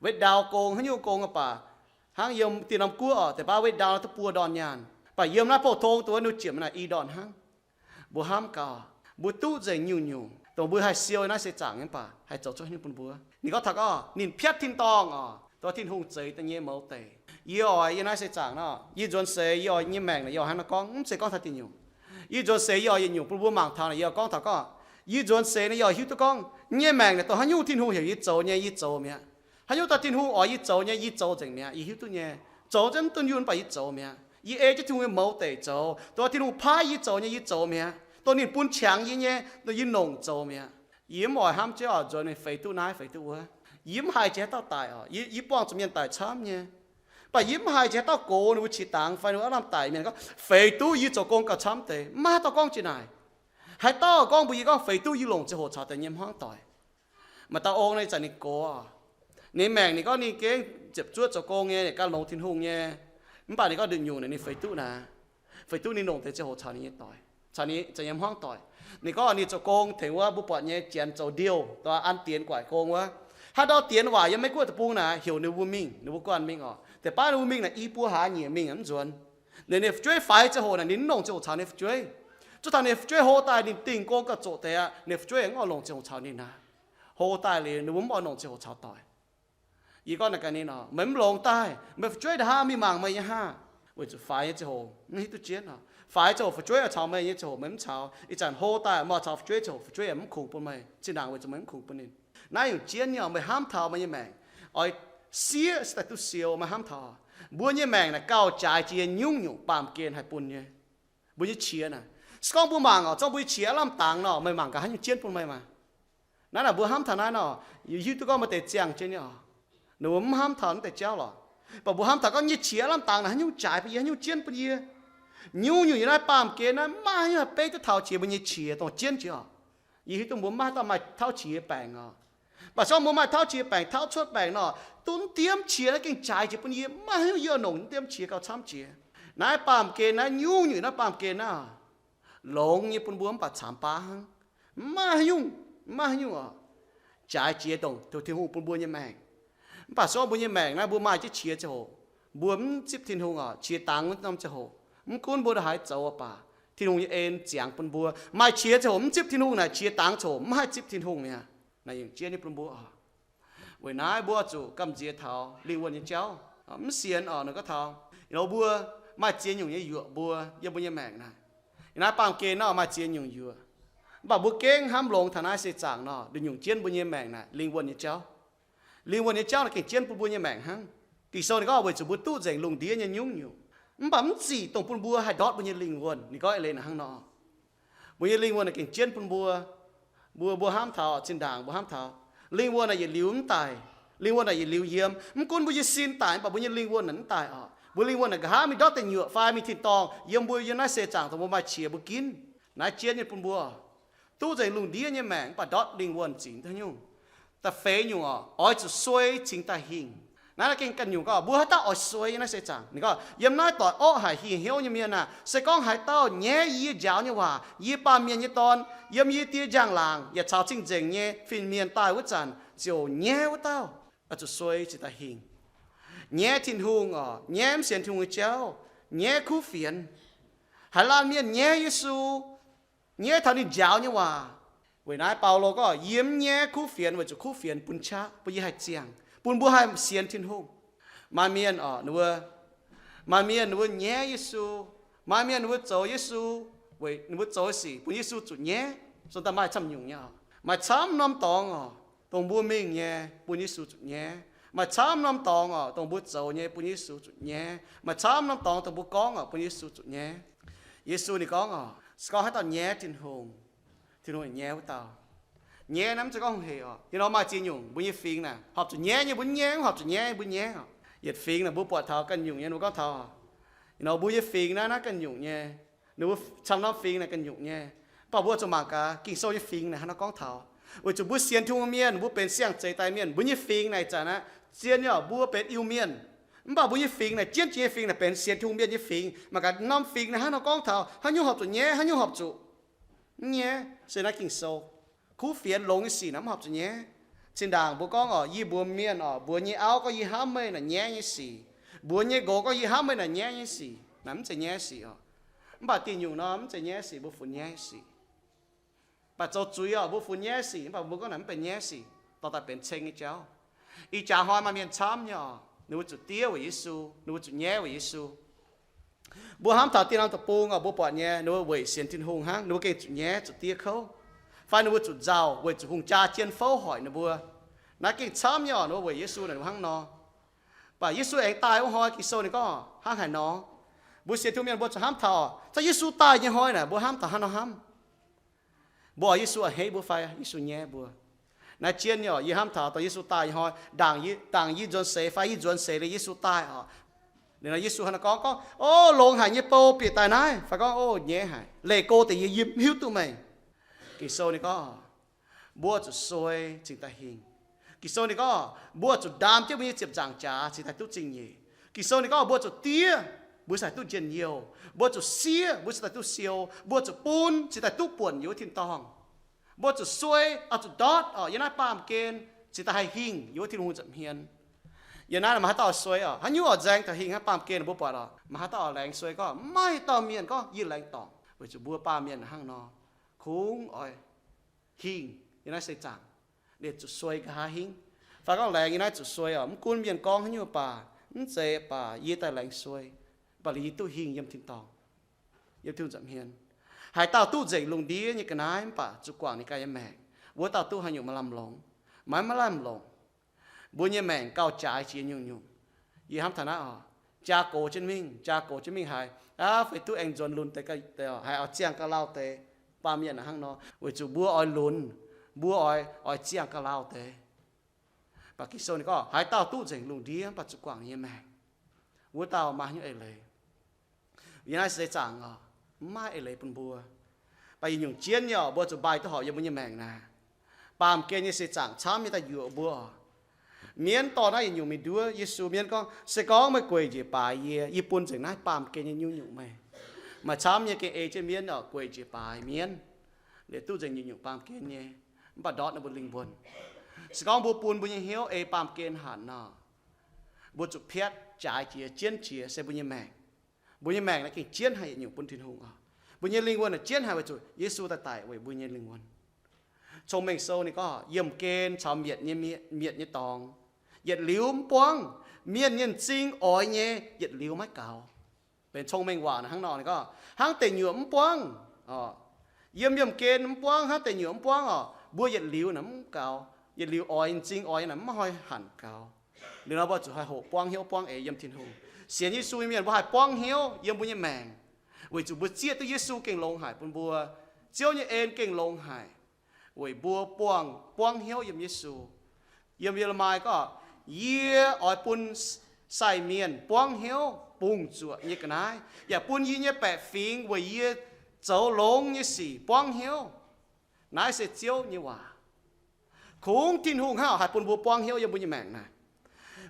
wetv ndau gong haaix nyungc gong aqv baac, hnangv yiem dieh norm guoqv oc, deix baav wetv ndau duqv buo ndorn nyaanh, mv baac yiem naaiv pou-tong dongh wuov ninh ziepc naaic i ndorn hnangv. Mbuo hnamv gaax, mbuo duqv nzengc nyungc-nyungc dongh mbuo haih siou yiem naaiv seix zaangc nyei mv baac haih zoux cuotv haaix nyungc bun mbuo. Ninh gorngv taux gorngv ninh piatv tin-dorngh oc, dongh Tin-Hungh zeix da'nyeic mouz deic. Yie oix yiem naaiv seix zaangc nor, yie nzuonx seix yie oix nyei maengc naaic yie oix hnangv naaiv gorngv, mv zeiz gorngv taux diuc nyungc. Yie nzuonx seix yie oix yietc nyungc bun mbuo mangc taux naaic, yie oix gorngv taux gorngv, yie nzuonx seix naaic yie oix hiuv duqv gorngv nyei maengc naaic dongh haaix nyungc Tin-Hungh heuc yie zoux nyei yie zoux mi'aqv. Haaix nyungc dongh Tin-Hungh oix yie zoux nyei yie zoux nzengc mi'aqv, yie hiuv duqv nyei. Zoux zungv mv dunh yunh mv baac yie zoux mi'aqv. Yie ei jienv Tin-Hungh nyei mouz deic zoux, dongh Tin-Hungh paaiv yie zoux nyei yie zoux mi'aqv. Dongh ninh bun qangx yie nyei, dongh yie nongc zoux mi'aqv. Yie mv oix hnamv jienv oc, nzuonx mingh feix duqv naaiv feix duqv wuov. Yie mv haiz jiex haaix dauh daic oc, yie, yie buangh zuqc mienh daic camv nyei. Mv baac yie mv haiz jiex haaix dauh gox ninh mbuo qiex dangx fai ninh mbuo aav lamh daic mienh gorngv feix duqv yie zoux gong gauh camv deix, mv maaih haaix dauh gorngv jienv naaic. Haaix dauh gorngv mbuox yie gorngv feix duqv yie longc ziangh hoc caux daaih nyei hmuangv doic. Maaih dauh ong naaiv ih zanc ninh gox oc, ninh maengc ninh gorngv ninh gengh ziepc zuoqv zoux gong nyei, ninh ganh longx Tin-Hungh nyei. Mv baac ninh gorngv nduqc nyungc naaic ninh feix duqv naaic, feix duqv ninh longc deix ziangh hoc caux ninh nyei doic, caux ninh za'nyei hmuangv doic. Ninh gorngv ninh zoux gong tengx wuov mbuo buatc nyei janx zoux ndiouh, dongh an dienx guaaic gong wuov. Haaix ndau dienx waac yiem Meiv-Guoqv deic-bung naaic heuc ninh mbuo mingh, ninh mbuo guanh mingh oc. Deix baav ninh mbuo mingh naaic i buo hlaax nyieqc mingh mv nzuonx. Ninh, ninh fu'jueiv faix ziangh hoc naaic ninh mv longc ziangh hoc caux ninh fu'jueiv. Zuov taux ninh fu'jueiv hlo daaih ninh dingh gong gauh zoqc deix aqv, ninh fu'jueiv mv oix longc ziangh hoc caux ninh aqv. Hlo daaih liuz ninh mbuo mv oix longc ziangh hoc caux doic. Yie gorngv naaic gaax ninh oc, meih mv longx daaih, meih fu'jueiv nda'haav mingh mangc meih nyei haah? Weic zuqc faix nyei ziangh hoc mv hiuv duqv jienv oc. Faix ziangh hoc fu'jueiv oix caux meih nyei ziangh hoc meih mv caux. Ih zanc hlo daaih meih oix caux fu'jueiv ziangh hoc fu'jueiv yaac mv kungx bun meih. Zinh ndaangc weic zuqc meih mv kungx bun ninh. Naaiv nyungc jienv nyei oc, meih hnamv taux meih nyei maengc oix sieqv se daaih duqv siou, meih hnamv taux mbuo nyei maengc naaic gauh jaaix jiex nyungc-nyungc baamh gen haih bun nyei. Mbuo nyei qiex naaic, se gorngv mbuo mangc oc, zorngv mbuo nyei qiex aav lamh dangx nor, meih mangc gaax haaix nyungc jienv bun meih maah. Naaiv naaic mbuo hnamv taux naaiv nor, yie hiuv duqv gorngv maaih deix ziangh jienv nyei oc. Ninh mbuo mv hnamv taux naaiv deix jauv lorqc. Mv baac mbuo hnamv taux gorngv nyei qiex aav lamh dangx naaic haaix nyungc jaaix bun yie, haaix nyungc jienv bun yie. Nyungc-nyungc yiem naaiv baamh gen naaiv mv maaih haaix nyungc haih beiv duqv taux qiex mbuo nyei qiex dongh jienv jiex oc. Yie hiuv duqv mbuo mv maaih haaix dauh maaih tauv qiex baengc oc. Mv baac se gorngv mbuo maaih tauv qiex baengc, tauv cuotv baengc nor, duqv mv diemv qiex naaiv gengh jaaix jiex bun yie, mv maaih haaix nyungc yie oix nongc mv diemv qiex gauh camv jiex. Naaiv baamh gen naaiv, nyungc-nyungc naaiv baamh gen naaiv, longx nyei bun mbuo mv baac caamx baav hnangv. Mv maaih haaix nyungc, mv maaih haaix nyungc oc, jaaix jiex dongh Tin-Hungh bun mbuo nyei maengc. Mv baac se gorngv mbuo nyei maengc naaiv mbuo maaih jienv qiex ziangh hoc, mbuo mv zipv Tin-Hungh oc, qiex dangx wuov norm ziangh hoc, mv gunv mbuo ndongc haaix zoux oc baac, Tin-Hungh nyei en ziangx bun mbuo. Maaih qiex ziangh hoc mv zipv Tin-Hungh naaic, qiex dangx ziangh hoc mv haih zipv Tin-Hungh mi'aqv. Naaiv yungc jienv nyei bun mbuo oc. Weic naaiv mbuo zuqc gamh nziex taux lingh wuonh nyei jauv. Mv sienx oc, ninh gorngv taux, ninh mbuo maaih ziex nyungc nyei yuoqc mbuo yiem mbuo nyei maengc naaic. Naaiv baamh gen nor maaih ziex nyungc yuoqc. Mv baac mbuo gengh hnamv longx taux naaiv seix zaangc nor, nduqc nyungc jienv mbuo nyei maengc naaic lingh wuonh nyei jauv. Lingh wuonh nyei jauv naaic gengh jienv bun mbuo nyei maengc hnangv. Ging-Sou ninh gorngv weic zuqc mbuo duqv nzengc lungh ndiev nyei nyungc-nyungc, mv baac mv zic dongh bun mbuo haih ndortv mbuo nyei lingh wuonh. Ninh gorngv eix leiz naaic hnangv nor. Mbuo nyei lingh wuonh naaic gengh jienv bun mbuo. Mbuo, mbuo hnamv taux zinh ndaangc mbuo hnamv taux lingh wuonh naaic yietc liuz mv daic. Lingh wuonh naaic yietc liuz yiem. Mv gunv mbuo nyei sin daic, mv baac mbuo nyei lingh wuonh naaic mv daic oc. Mbuo lingh wuonh naaic nqa'haav mingh ndortv deic-nyuoqc fai mingh tin-dorngh, yiem mbuo yiem naaiv seix zaangc dongh mbuo maaih qiex mbuo ginv. Naaiv jienv nyei bun mbuo duqv nzengc lungh ndiev nyei maengc mv baac ndortv lingh wuonh zingc haaix nyungc. Da'feix nyungc oc, oix zuqc suei cingx daaih hingh. Naaiv gengh ganh nyungc gorngv mbuo haaix dauh oix suei naaiv seix zaangc. Ninh gorngv yiem naaiv doic orqv haic hingh hnyouv nyei mienh aah, se gorngv haaix dauh nyaiv yie njaaux nyei waac, yie Baamh Mienh nyei Dorn, yiem yie Die njang-laangc yaac caux cing-nzengc nyei fin-mienh daaih wuov zanc ziouc nyaiv wuov dauh, oix zuqc suei cingx daaih hingh. Nyaiv Tin-Hungh oc, nyaiv mv sienx Tin-Hungh nyei jauv, nyaiv kuv fienx. Haaix laanh mienh nyaiv Yesu, nyaiv taux ninh njaaux nyei waac. Weic naaiv Baulo gorngv yie mv nyaiv kuv fienx weic zuqc kuv fienx bun qaqv, bun yie haih ziangh, bun mbuo haih sienx Tin-Hungh. Maaih mienh oc, ninh mbuo, maaih mienh ninh mbuo nyaiv Yesu, maaih mienh ninh mbuo zoux Yesu, weic ninh mbuo zoux sic bun Yesu zuqc nyaiv. Song daaih maaih camv nyungc nyei oc. Maaih camv norm dorngx oc, dongh mbuo mingh nyei bun Yesu zuqc nyaiv. Maaih camv norm dorngx oc, dongh mbuo zoux nyei bun Yesu zuqc nyaiv. Maaih camv norm dorngx dongh mbuo gorngv oc, bun Yesu zuqc nyaiv. Yesu ninh gorngv oc, se gorngv haaix dauh nyaiv Tin-Hungh, Tin-Hungh nyaiv wuov dauh. Nyaiv naaiv mv zeiz gorngv hungh hec oc. Ih nor maaih ziex nyungc mbuo nyei fingx naaic horpc zuqc nyaiv nyei mbuo nyaiv, mv horpc zuqc nyaiv mbuo nyaiv oc. Yietc fingx naaic mbuo buatc taux ganh nyungc nyei, mbuo gorngv taux, ih nor mbuo nyei fingx naaiv, naaiv ganh nyungc nyei. Ninh mbuo camv norm fingx naaic ganh nyungc nyei. Mv baac mbuo zuqc mangc gaax Ging-Sou nyei fingx naaic haaix nor gorngv taux. Weic zuqc mbuo sienx Tin-Hungh mienh, mbuo benx siang-zeix daaih mienh, mbuo nyei fingx naaic ih zanc naaiv zien nyei oc, mbuo benx Iu-Mienh. Mv baac mbuo nyei fingx naaic, jienv jiex nyei fingx naaic benx sienx Tin-Hungh mienh nyei fingx. Mangc gaax norm fingx naaic haaix nor gorngv taux, haaix nyungc horpc zuqc nyaiv, haaix nyungc horpc zuqc mv nyaiv. Se naaiv Ging-Sou. Kuv fienx longx nyei sic naaic mv horpc zuqc nyaiv. Zinh ndaangc mbuo gorngv oc, yie mbuox mienh oc, mbuox nyei auv gorngv yie hnamv meih naaic nyaiv nyei sic, mbuox nyei nqox gorngv yie hnamv meih naaic nyaiv nyei sic, naaic mv zeiz nyaiv sic oc. Mv baac diuh nyungc nor mv zeiz nyaiv sic, mbuo funx nyaiv sic. Mv baac zoux zuiz oc, mbuo funx nyaiv sic, mv baac mbuo gorngv naaic mv benx nyaiv sic, dorh daaih benx ceng nyei jauv. Ih jaax hnoi maaih mienh camv nyei oc, ninh mbuo zuqc diev weic Yesu, ninh mbuo zuqc nyaiv weic Yesu. Mbuo hnamv taux dieh norm deic-bung oc, mbuo buatc nyei, ninh mbuo weic sienx Tin-Hungh hnangv, ninh mbuo gengh zuqc nyaiv, zuqc diev kouv, fai ninh mbuo zuqc nzauh weic zuqc hungh jaa jien fouv hoic ninh mbuo. Naaiv gengh camv nyei oc, ninh mbuo weic Yesu naaic ninh mbuo hnangv nor. Mv baac Yesu aengx daaih wuov hnoi Ging-Sou ninh gorngv hnangv haaix nor. Mbuo sienx Tin-Hungh mienh mbuo zuqc hnamv taux, zanc Yesu daaih nyei hnoi naaic mbuo hnamv taux haaix nor hnamv? Mbuo oix Yesu a'hneiv mbuo fai Yesu nyaiv mbuo? Naaiv jienv nyei oc, yie hnamv taux dongh Yesu daaih nyei hnoi, ndaangc yie, ndaangc yie nzuonx seix fai yie nzuonx seix liuz Yesu daaih oc. Liuz nor Yesu hnangv naaiv gorngv, gorngv, O, longx haic nyei bou bieqc daaih naaiv, fai gorngv, O, nyaiv haic, leih go deix yie, yie mv hiuv duqv meih. Ging-Sou ninh gorngv, mbuo zuqc suei cingx daaih hingh. Ging-Sou ninh gorngv, mbuo zuqc ndaam jienv mbuo nyei ziepc nzaangc jaax cingx daaih duqv zingh nyeic. Ging-Sou ninh gorngv, mbuo zuqc diev, mbuo cingx daaih duqv njien-youh. Mbuo zuqc siev, mbuo cingx daaih duqv siou. Mbuo zuqc bun, cingx daaih duqv buonc yiem wuov tin-dorngh. Mbuo zuqc suei, oix zuqc ndortv oc, yiem naaiv baamh gen cingx daaih haih hingh yiem wuov Tin-Hungh nza'hmien. Yiem naaiv maaih haaix dauh oix suei oc? Haaix nyungc oix nzaeng taux hingh naaiv baamh gen? Mbuo buatc oc, maaih haaix dauh oix laengz suei gorngv? Mv maaih dauh mienh gorngv yie laengz dorngc, weic zuqc mbuo baamh mienh hnangv nor, kungx oix hingh yiem naaiv seix zaangc, liemh zuqc suei nqa'haav hingv. Fai gorngv laengz yiem naaiv zuqc suei oc, mv gunv mienh gorngv haaix nyungc baac, mv zeiz baac yie daaih laengz suei, mv baac liuz yie duqv hingh yiem tin-dorngh, yiem Tin-Hungh nza'hmien. Haaix dauh duqv nzengc lungh ndiev nyei ga'naaiv mv baac zuqc guangc ninh ganh nyei maengc, wuov dauh duqv haaix nyungc maaih lamh longc? Maiv maaih lamh longc. Mbuo nyei maengc gauh jaaix jiex nyungc-nyungc. Yie hnamv taux naaiv oc, jaa gox jienv mingh, jaa gox jienv mingh haiz, aav, feix duqv aengx nzuonx lunx deix, haiz oix ziangh ga'lauh deix. Baamh mienh hnangv nor, weic zuqc mbuo oix lunx, mbuo oix, oix ziangh ga'lauh deix. Mv baac Ging-Sou ninh gorngv, haaix dauh duqv nzengc lungh ndiev mv baac zuqc guangc ninh nyei maengc, wuov dauh maaih haaix nyungc eix leiz? Yiem naaiv seix zaangc oc, mv maaih eix leiz bun mbuo. Mv baac yietc nyungc jienv nyei oc, mbuo zuqc mbaih duqv horpc yiem mbuo nyei maengc naaic. Baamh gen nyei seix zaangc camv nyei daaih yuoqc mbuo oc. Mienv dorh naaiv yietc nyungc mingh nduov Yesu. Mienv gorngv, se gorngv meih gueic njiec baaix yie, yie bun nzengc naaiv baamh gen nyei nyungc-nyungc meih. Maaih camv nyei gengh ei jienv mienv oc, gueic njiec baaix mienv, liuz duqv nzengc nyungc-nyungc baamh gen nyei, mv baac ndortv ninh mbuo lingh wuonh. Se gorngv mbuo bun mbuo nyei hnyouv ei baamh gen hanc nor, mbuo zuqc piatv jaaix jiex, jienv jiex se mbuo nyei maengc. Mbuo nyei maengc naaiv gengh jienv haic yietc nyungc bun Tin-Hungh oc. Mbuo nyei lingh wuonh naaic jienv haic weic zuqc Yesu daaih daic weic mbuo nyei lingh wuonh. Cong-Mengh Sou ninh gorngv, yiemh gen caux mietc nyei, mietc nyei dorngx, yietc liuz mv buangv. Mienh nyei m'zing oix nyei, yietc liuz maiv gaux. Benx cong-mengh waac naaic hnangv nor, ninh gorngv, hnangv deic nyuoqc mv buangv oc, yiem yiemh gen mv buangv, hnangv deic nyuoqc mv buangv oc, mbuo yietc liuz naaic mv gaux. Yietc liuz oix, m'zing oix nyei naaic mv haih hanc gaux. Liuz nor mbuo zuqc haih hoqc buangv hnyouv buangv eix yiem Tin-Hungh. Sienx Yesu nyei mienh mbuo haih buangv hnyouv yiem mbuo nyei maengc, weic zuqc mbuo zieqv duqv Yesu gengh longx haic bun mbuo. Ziouv nyei en gengh longx haic weic mbuo buangh, buangv hnyouv yiem Yesu. Yiem Ye^le^mi gorngv, yie oix bun sai mienh buangv hnyouv bungx zuoqc nyei ga'naaiv, yaac bun yie nyei baeqc fingx weic yie zoux longx nyei sic buangv hnyouv. Naaiv se Ziouv nyei waac. Kungx Tin-Hungh hnangv haaix haih bun mbuo buangv hnyouv yiem mbuo nyei maengc naaic?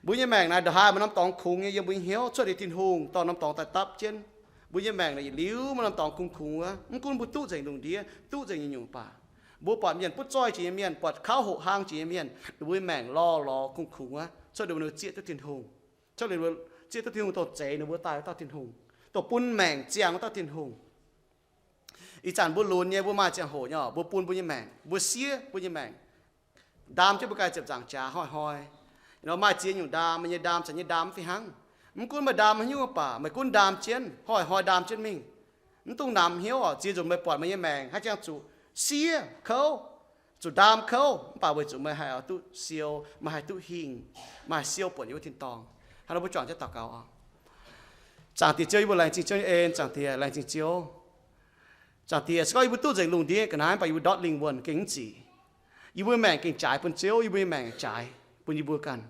Mbuo nyei maengc naaic ndongc haaix maaih norm dorngx kungx nyei yiem mbuo nyei hnyouv, cuotv liuz Tin-Hungh dorh norm dorngx daaih dapv jienv. Mbuo nyei maengc naaic yietc liuz maaih norm dorngx kungx-kungx wuov, mv gunv mbuo duqv nzengc lungh ndiev, duqv nzengc nyungc-nyungc baac, mbuo buatc mienh butv zoih jiex nyei mienh, buatc kauv hoqc hlang jiex nyei mienh, ninh mbuo nyei maengc lorh lorz kungx-kungx wuov, cuotv liuz ninh mbuo zieqv duqv Tin-Hungh. Cuotv liuz zieqv duqv Tin-Hungh dongh zeix ninh mbuo daaih dauh Tin-Hungh, dongh bun maengc ziangh wuov dauh Tin-Hungh. Ih zanc mbuo lunx nyei, mbuo maaih ziangh hoc nyei oc, mbuo bun mbuo nyei maengc, mbuo siev mbuo nyei maengc, ndaam jienv mbuo ganh ziepc nzaangc jaax hnoi-hnoi. Nor maaih ziex nyungc ndaam, meih nyei ndaam caux nyei ndaam mv fih hnangv. Mv gunv meih ndaam haaix nyungc mv baac, meih gunv ndaam jienv, hnoi-hnoi ndaam jienv mingh. Mv dungx namx hnyouv oc. Ziex nzunc meih buatc meih nyei maengc haaix jangx zuqc siev kouv, zuqc ndaam kouv, mv baac weic zuqc meih haih duqv siou, meih haih duqv hingh, meih haih siou buonc yiem wuov tin-dorngh. Hnangv nor mbuo juangc jienv daux gaux oc. Zaangc Diex Ziouv, yie mbuo laengz zingh Ziouv nyei en. Zaangc Diex, laengz zingh Ziouv. Zaangc Diex, se gorngv yie mbuo duqv nzengc lungh ndiev ga'naaiv, mv baac yie mbuo ndortv lingh wuonh gengh mv ziqc. Yie mbuo maengc gengh jaaix bun Ziouv, yie mbuo nyei maengc jaaix bun yie mbuo ganh.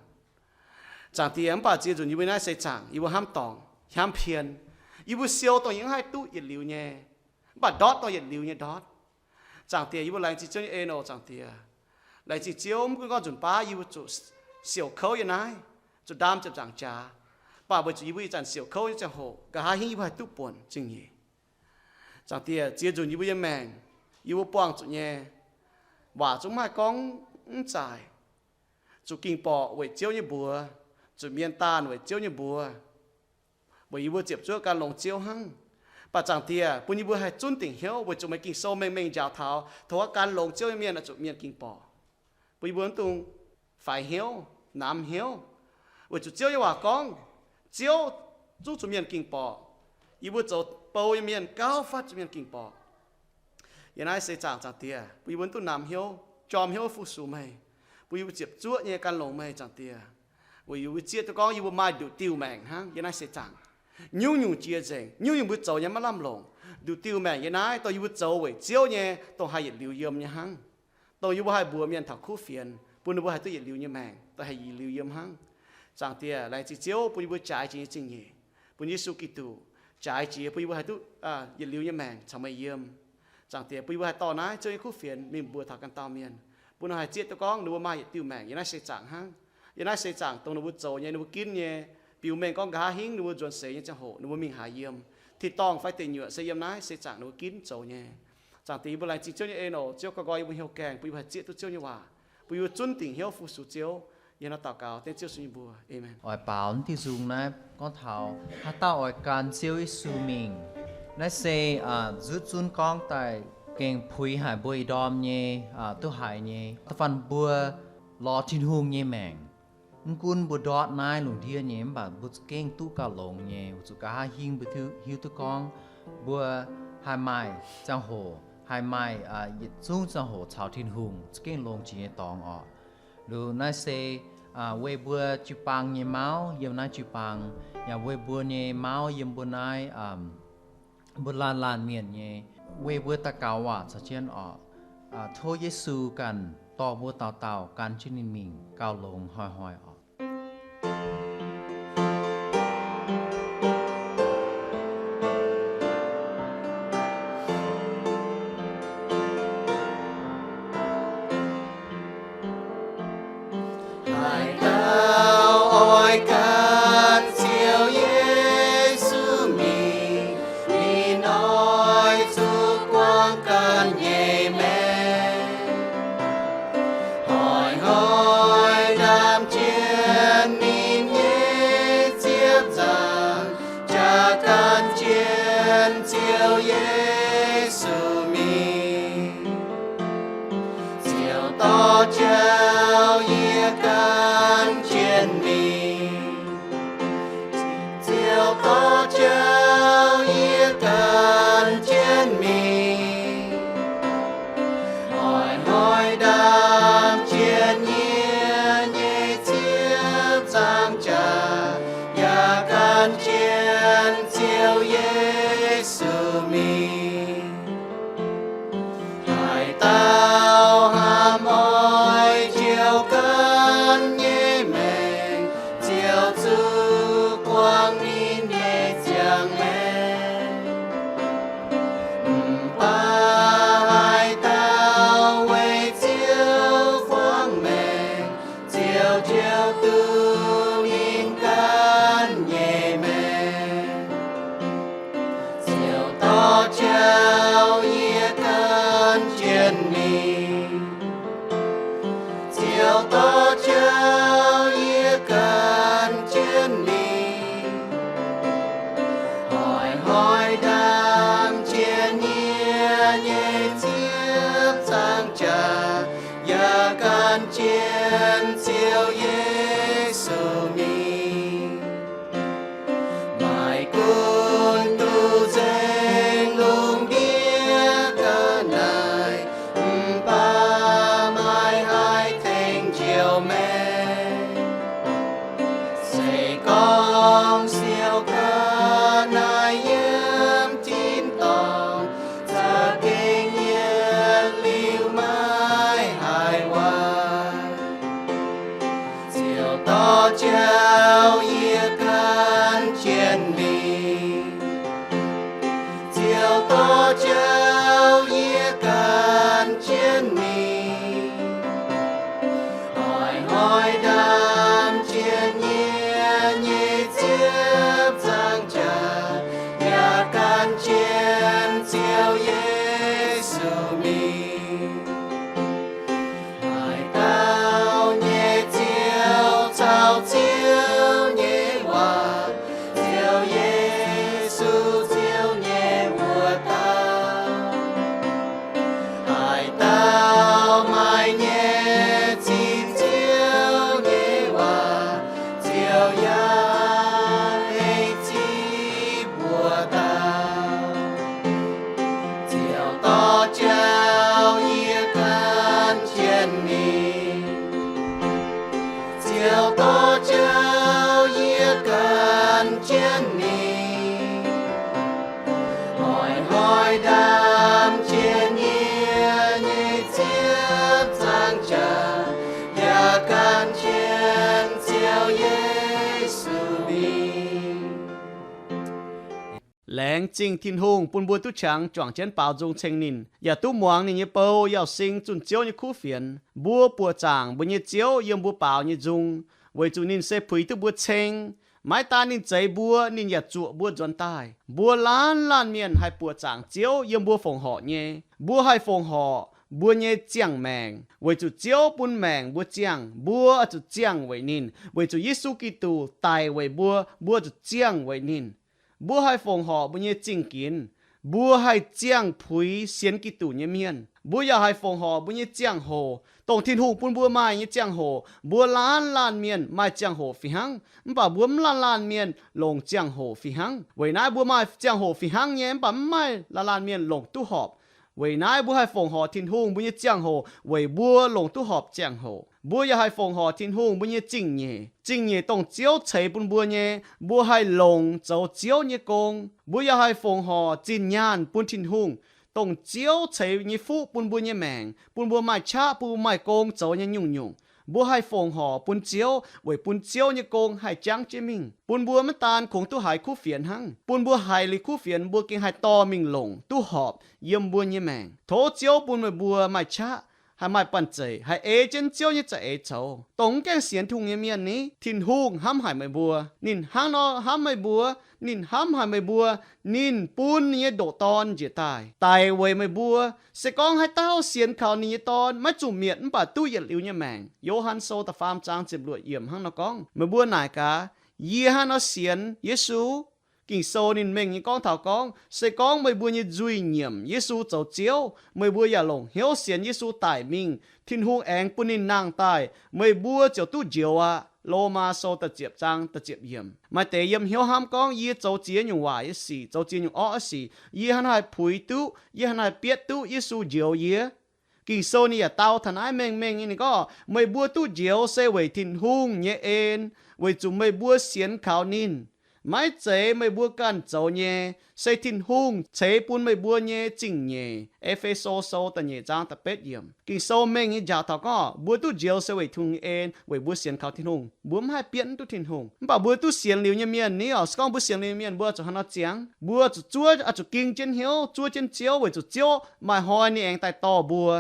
Zaangc Diex, mv baac ziex nzunc yie mbuo naaiv seix zaangc yie mbuo hnamv dorngc, hnamv pien. Yie mbuo siou dongh yie mv haih duqv yietc liuz nyei, mv baac ndortv dongh yietc liuz nyei ndortv. Zaangc Diex, yie mbuo laengz zingh Ziouv nyei en oc. Zaangc Diex, laengz zingh Ziouv, mv gunv gorngv nzunc baav yie mbuo zuqc siouc kouv yiem naaiv, zuqc ndaam ziepc nzaangc jaax, mv baac weic zuqc yie mbuo ih zanc siouc kouv nyei ziangh hoc, nqa'haav hingv yie mbuo haih duqv buonc zingh nyeic. Zaangc Diex, ziex nzunc yie mbuo nyei maengc, yie mbuo buangh zuqc nyei waac zungv mv haih gorngv mv zaaic, zuqc ging-borqc weic Ziouv nyei mbuox, zuqc mienh daanh weic Ziouv nyei mbuox, weic yie mbuo ziepc zuoqv gan longx Ziouv hnangv. Mv baac Zaangc Diex, bun yie mbuo haih zunv dingc hnyouv weic zuqc meih Ging-Sou mengh mengh njaaux taux, tov gan longx Ziouv nyei mienh oix zuqc mienh ging-borqc. Bun yie mbuo mv dungx faix hnyouv, namx hnyouv, weic zuqc Ziouv nyei waac gorngv, Ziouv zungv zuqc mienh ging-borqc. Yie mbuo zoux bou nyei mienh gauh fatv zuqc mienh ging-borqc. Yiem naaiv seix zaangc, Zaangc Diex, bun yie mbuo mv dungx namx hnyouv, jorm hnyouv fu-sux meih, bun yie mbuo ziepc zuoqv nyei gan longx meih, Zaangc Diex, weic yie mbuo zieqv duqv gorngv yie mbuo maaih nduqc diuh maengc hnangv yiem naaiv seix zaangc. Nyungc-nyungc jiex nzengc, nyungc-nyungc mbuo zoux nyei maiv lamh longc. Nduqc diuh maengc yiem naaiv dongh yie mbuo zoux weic Ziouv nyei, dongh haih yietc liuz yiem nyei hnangv. Dongh yie mbuo haih mbuox mienh taux kuv fienx, bun ninh mbuo haih duqv yietc liuz nyei maengc, dongh haih yietc liuz yiem hnangv. Zaangc Diex, laengz zingh Ziouv bun yie mbuo jaaix jiex nyei zingh nyeic, bun Yesu Giduc jaaix jiex, bun yie mbuo haih duqv yietc liuz nyei maengc caux meih yiem. Zaangc Diex, bun yie mbuo haih dorh naaiv Ziouv nyei kuv fienx mingh mbuox taux ganh dauh mienh, bun ninh haih zieqv duqv gorngv ninh mbuo maaih yietc diuh maengc yiem naaiv seix zaangc hnangv. Yiem naaiv seix zaangc dongh ninh mbuo zoux nyei, ninh mbuo ginv nyei, biux mengh gorngv nqa'haav hingv ninh mbuo nzuonx seix nyei ziangh hoc ninh mbuo mingh haaix yiem, tin-dorngh fai deic nyuoqc se yiem naaiv seix zaangc ninh mbuo ginv zoux nyei. Zaangc Diex, yie mbuo laengz zingh Ziouv nyei en oc. Ziouv, gauh nqoi yie mbuo hnyouv gaengh, bun yie mbuo haih zieqv duqv Ziouv nyei waac, bun yie mbuo zunv dingc hnyouv fu-sux Ziouv. Yie hnangv daux gaux dengv Ziouv Yesu nyei mbuox. Aamen. Oix baaux diuh nzung naaiv gorngv taux haaix dauh oix gan Ziouv Yesu mingh. Naaiv se nzutv zunv gorngv daaih gengh puix haic mbuo ih ndorm nyei, duqv haiz nyei. Da'faanh mbuo lorz Tin-Hungh nyei maengc, mv gunv mbuo ndortv naaiv lungh ndiev nyei, mv baac mbuo za'gengh duqv gauh longx nyei, weic zuqc nqa'haav hingv mbuo hiuv duqv gorngv mbuo haih maaih ziangh hoc, haih maaih yietc zungv ziangh hoc caux Tin-Hungh za'gengh longx jiex nyei dorngx oc. Liuz naaiv se weic mbuo jiu-baang nyei mauv yiem naaiv jiu-baang, yaac weic mbuo nyei mauv yiem mbuo naaiv, mbuo laanh laanh mienh nyei, weic mbuo daux gaux waac caux jienv oc. Tov Yesu ganh dorh mbuo dauh dauh gan jienv ninh mingh gauh longx hnoi-hnoi oc. Haaix dauh oix gan Ziouv Yesu mingh, ninh oix zuqc buangh ganh nyei maengc. Hnoi-hnoi ndaam jienv ninh nyei ziepc nzaangc jaax gan jienv Ziouv Yesu mingh. Ziouv dorh jauv yie gan jienv mingh. Ziouv dorh jauv yie gan jienv mingh. Hnoi-hnoi ndaam jienv yie nyei ziepc nzaangc jaax, yaac gan jienv Ziouv Yesu mingh. Haaix dauh hnamv oix joux gan nyei maengc, Ziouv zuqc buangh ninh nyei ziangh maengc. Mv baac haaix dauh weic Ziouv buangh maengc, Ziouv ziouc duqv ninh ganh nyei maengc. Ziouv dorh jauv yie gan jienv mingh. Ziouv dorh jauv yie gan jienv mingh. Hnoi-hnoi ndaam jienv yie nyei ziepc nzaangc jaax, yaac gan jienv Ziouv Yesu Jauv yie gan jienv mingh. Ziouv dorh jauv yie gan jienv mingh. Oix hnoi ndaam jienv yie nyei ziepc zangc jaax, yaac gan jienv Ziouv Yesu mingh. Haaix dauh nyei Ziouv caux Ziouv nyei waac, Ziouv Yesu Ziouv nyei mbuox dauh. Haaix dauh maaih nyei zipv Ziouv nyei waac, Ziouv yaac ei zipv mbuox dauh. Ziouv dorh jauv yie gan jienv mingh. Ziouv dorh jauv yie gan jienv mingh. Oix hnoi ndaam jienv yie nyei ziepc zangc jaax, yaac gan jienv Ziouv Yesu mingh. Laengz zingh Tin-Hungh bun mbuo duqv qangx juangc jienv baaux nzung ceng ninh, yaac duqv muangx ninh nyei bou yauh sing zunh Ziouv nyei kuv fienx. Mbuo buoqc zaangc mbuo nyei Ziouv yiem mbuo baaux nyei nzung, weic zuqc ninh se puix duqv mbuo ceng. Maiv daan ninh zeix mbuo, ninh yaac zuoqc mbuo nzuonx daaih. Mbuo laanh laanh mienh haih buoqc zaangc Ziouv yiem mbuo fongc horc nyei. Mbuo haih fongc horc mbuo nyei ziangh maengc, weic zuqc Ziouv bun maengc mbuo ziangh, mbuo oix zuqc ziangh weic ninh. Weic zuqc Yesu Giduc daic weic mbuo, mbuo zuqc ziangh weic ninh. Mbuo haih fongc horc mbuo nyei zingh ginx, mbuo haih ziangh puix sienx Giduc nyei mienh. Mbuo yaac haih fongc horc mbuo nyei ziangh hoc, dongh Tin-Hungh bun mbuo maaih nyei ziangh hoc. Mbuo laanh laanh mienh maaih ziangh hoc fih hnangv, mv baac mbuo mv laanh laanh mienh longc ziangh hoc fih hnangv. Weic naaiv mbuo maaih ziangh hoc fih hnangv nyei, mv baac mv maaih laanh laanh mienh longc duqv horpc. Weic naaiv mbuo haih fongc horc Tin-Hungh mbuo nyei ziangh hoc weic mbuo longc duqv horpc ziangh hoc. Mbuo yaac haih fongc horc Tin-Hungh mbuo nyei zingh nyeic. Zingh nyeic dongh Ziouv ceix bun mbuo nyei, mbuo haih longc zoux Ziouv nyei gong. Mbuo yaac haih fongc horc zinh nyaanh bun Tin-Hungh, dongh Ziouv ceix nyei fuqv bun mbuo nyei maengc, bun mbuo maaih qaqv, bun mbuo maaih gong zoux nyei nyungc-nyungc. Mbuo haih fongc horc bun Ziouv weic bun Ziouv nyei gong haih jangv jienv mingh, bun mbuo maiv daan kungx duqv haiz kuv fienx hnangv, bun mbuo haiz liuz kuv fienx mbuo gengh haih dorh mingh longc duqv horpc yiem mbuo nyei maengc. Tov Ziouv bun meih mbuo maaih qaqv, haih maaih banh zeic, haih ei jienv Ziouv nyei za'eix coux. Dongh mv gaengh sienx Tin-Hungh nyei mienh ni, Tin-Hungh hnamv haic meih mbuo. Ninh hnangv nor hnamv meih mbuo. Ninh hnamv haic meih mbuo. Ninh bun ninh nyei ndoqc Dorn njiec daaih daic weic meih mbuo. Se gorngv haaix dauh sienx kaux ninh nyei Dorn maiv zuqc mietc mv baac duqv yietc liuz nyei maengc. Yo^han Sou da'faam zaang ziepc luoqc yiemc hnangv nor gorngv. Meih mbuo naaic gaax, yie hnangv nor sienx Yesu? Ging-Sou ninh mengh nyei gorngv taux gorngv, se gorngv meih mbuo nyei nzuih nyiemc Yesu zoux Ziouv, meih mbuo yaac longc hnyouv sienx Yesu daic mingh, Tin-Hungh aengx bun ninh nangh daaih, meih mbuo ziouc duqv njoux aqv. Lomaa Sou da'ziepc zaang da'ziepc yiemc. Maaih deix yiem hnyouv hnamv gorngv, yie zoux ziex nyungc waaic nyei sic, zoux ziex nyungc orqv nyei sic, yie hnangv naaiv haih puix duqv, yie hnangv naaiv haih bietv duqv Yesu njoux yie. Ging-Sou ninh yaac dau taux naaiv mengh mengh nyei, ninh gorngv, meih mbuo duqv njoux se weic Tin-Hungh nyei en, weic zuqc meih mbuo sienx kaux ninh. Maiv zeiz meih mbuo ganh zoux nyei, se Tin-Hungh ceix bun meih mbuo nyei zingh nyeic. E^fe^so Sou da'nyeic zaang da'betv yiemc. Ging-Sou mengh nyei njaaux taux gorngv, mbuo duqv njoux se weic Tin-Hungh nyei en, weic mbuo sienx kaux Tin-Hungh. Mbuo mv haih bietv mv duqv Tin-Hungh. Mv baac mbuo duqv sienx liuz nyei mienh ni oc, se gorngv mbuo sienx liuz nyei mienh, mbuo zuqc hnangv nor ziangx. Mbuo zuqc zuov, oix zuqc ging jienv hnyouv, zuov jienv Ziouv, weic zuqc Ziouv maaih hnoi ninh aengx daaih dorh mbuo.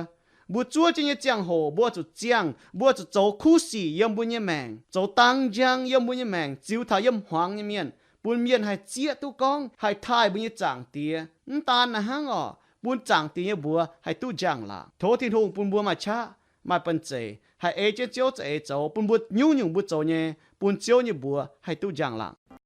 Mbuo zuov jienv nyei ziangh hoc, mbuo zuqc ziangh, mbuo zuqc zoux kuv sic yiem mbuo nyei maengc, zoux dang njang yiem mbuo nyei maengc, ziux taux yiem hmuangx nyei mienh, bun mienh haih zieqv duqv gorngv haih taaih mbuo nyei Zaangc Diex. Mv daan naaiv hnangv oc, bun Zaangc Diex nyei mbuox haih duqv njang-laangc. Tov Tin-Hungh bun mbuo maaih qaqv, maaih banh zeic, haih ei jienv Ziouv za'eix zoux, bun mbuo nyungc-nyungc mbuo zoux nyei, bun Ziouv nyei mbuox haih duqv njang-laangc.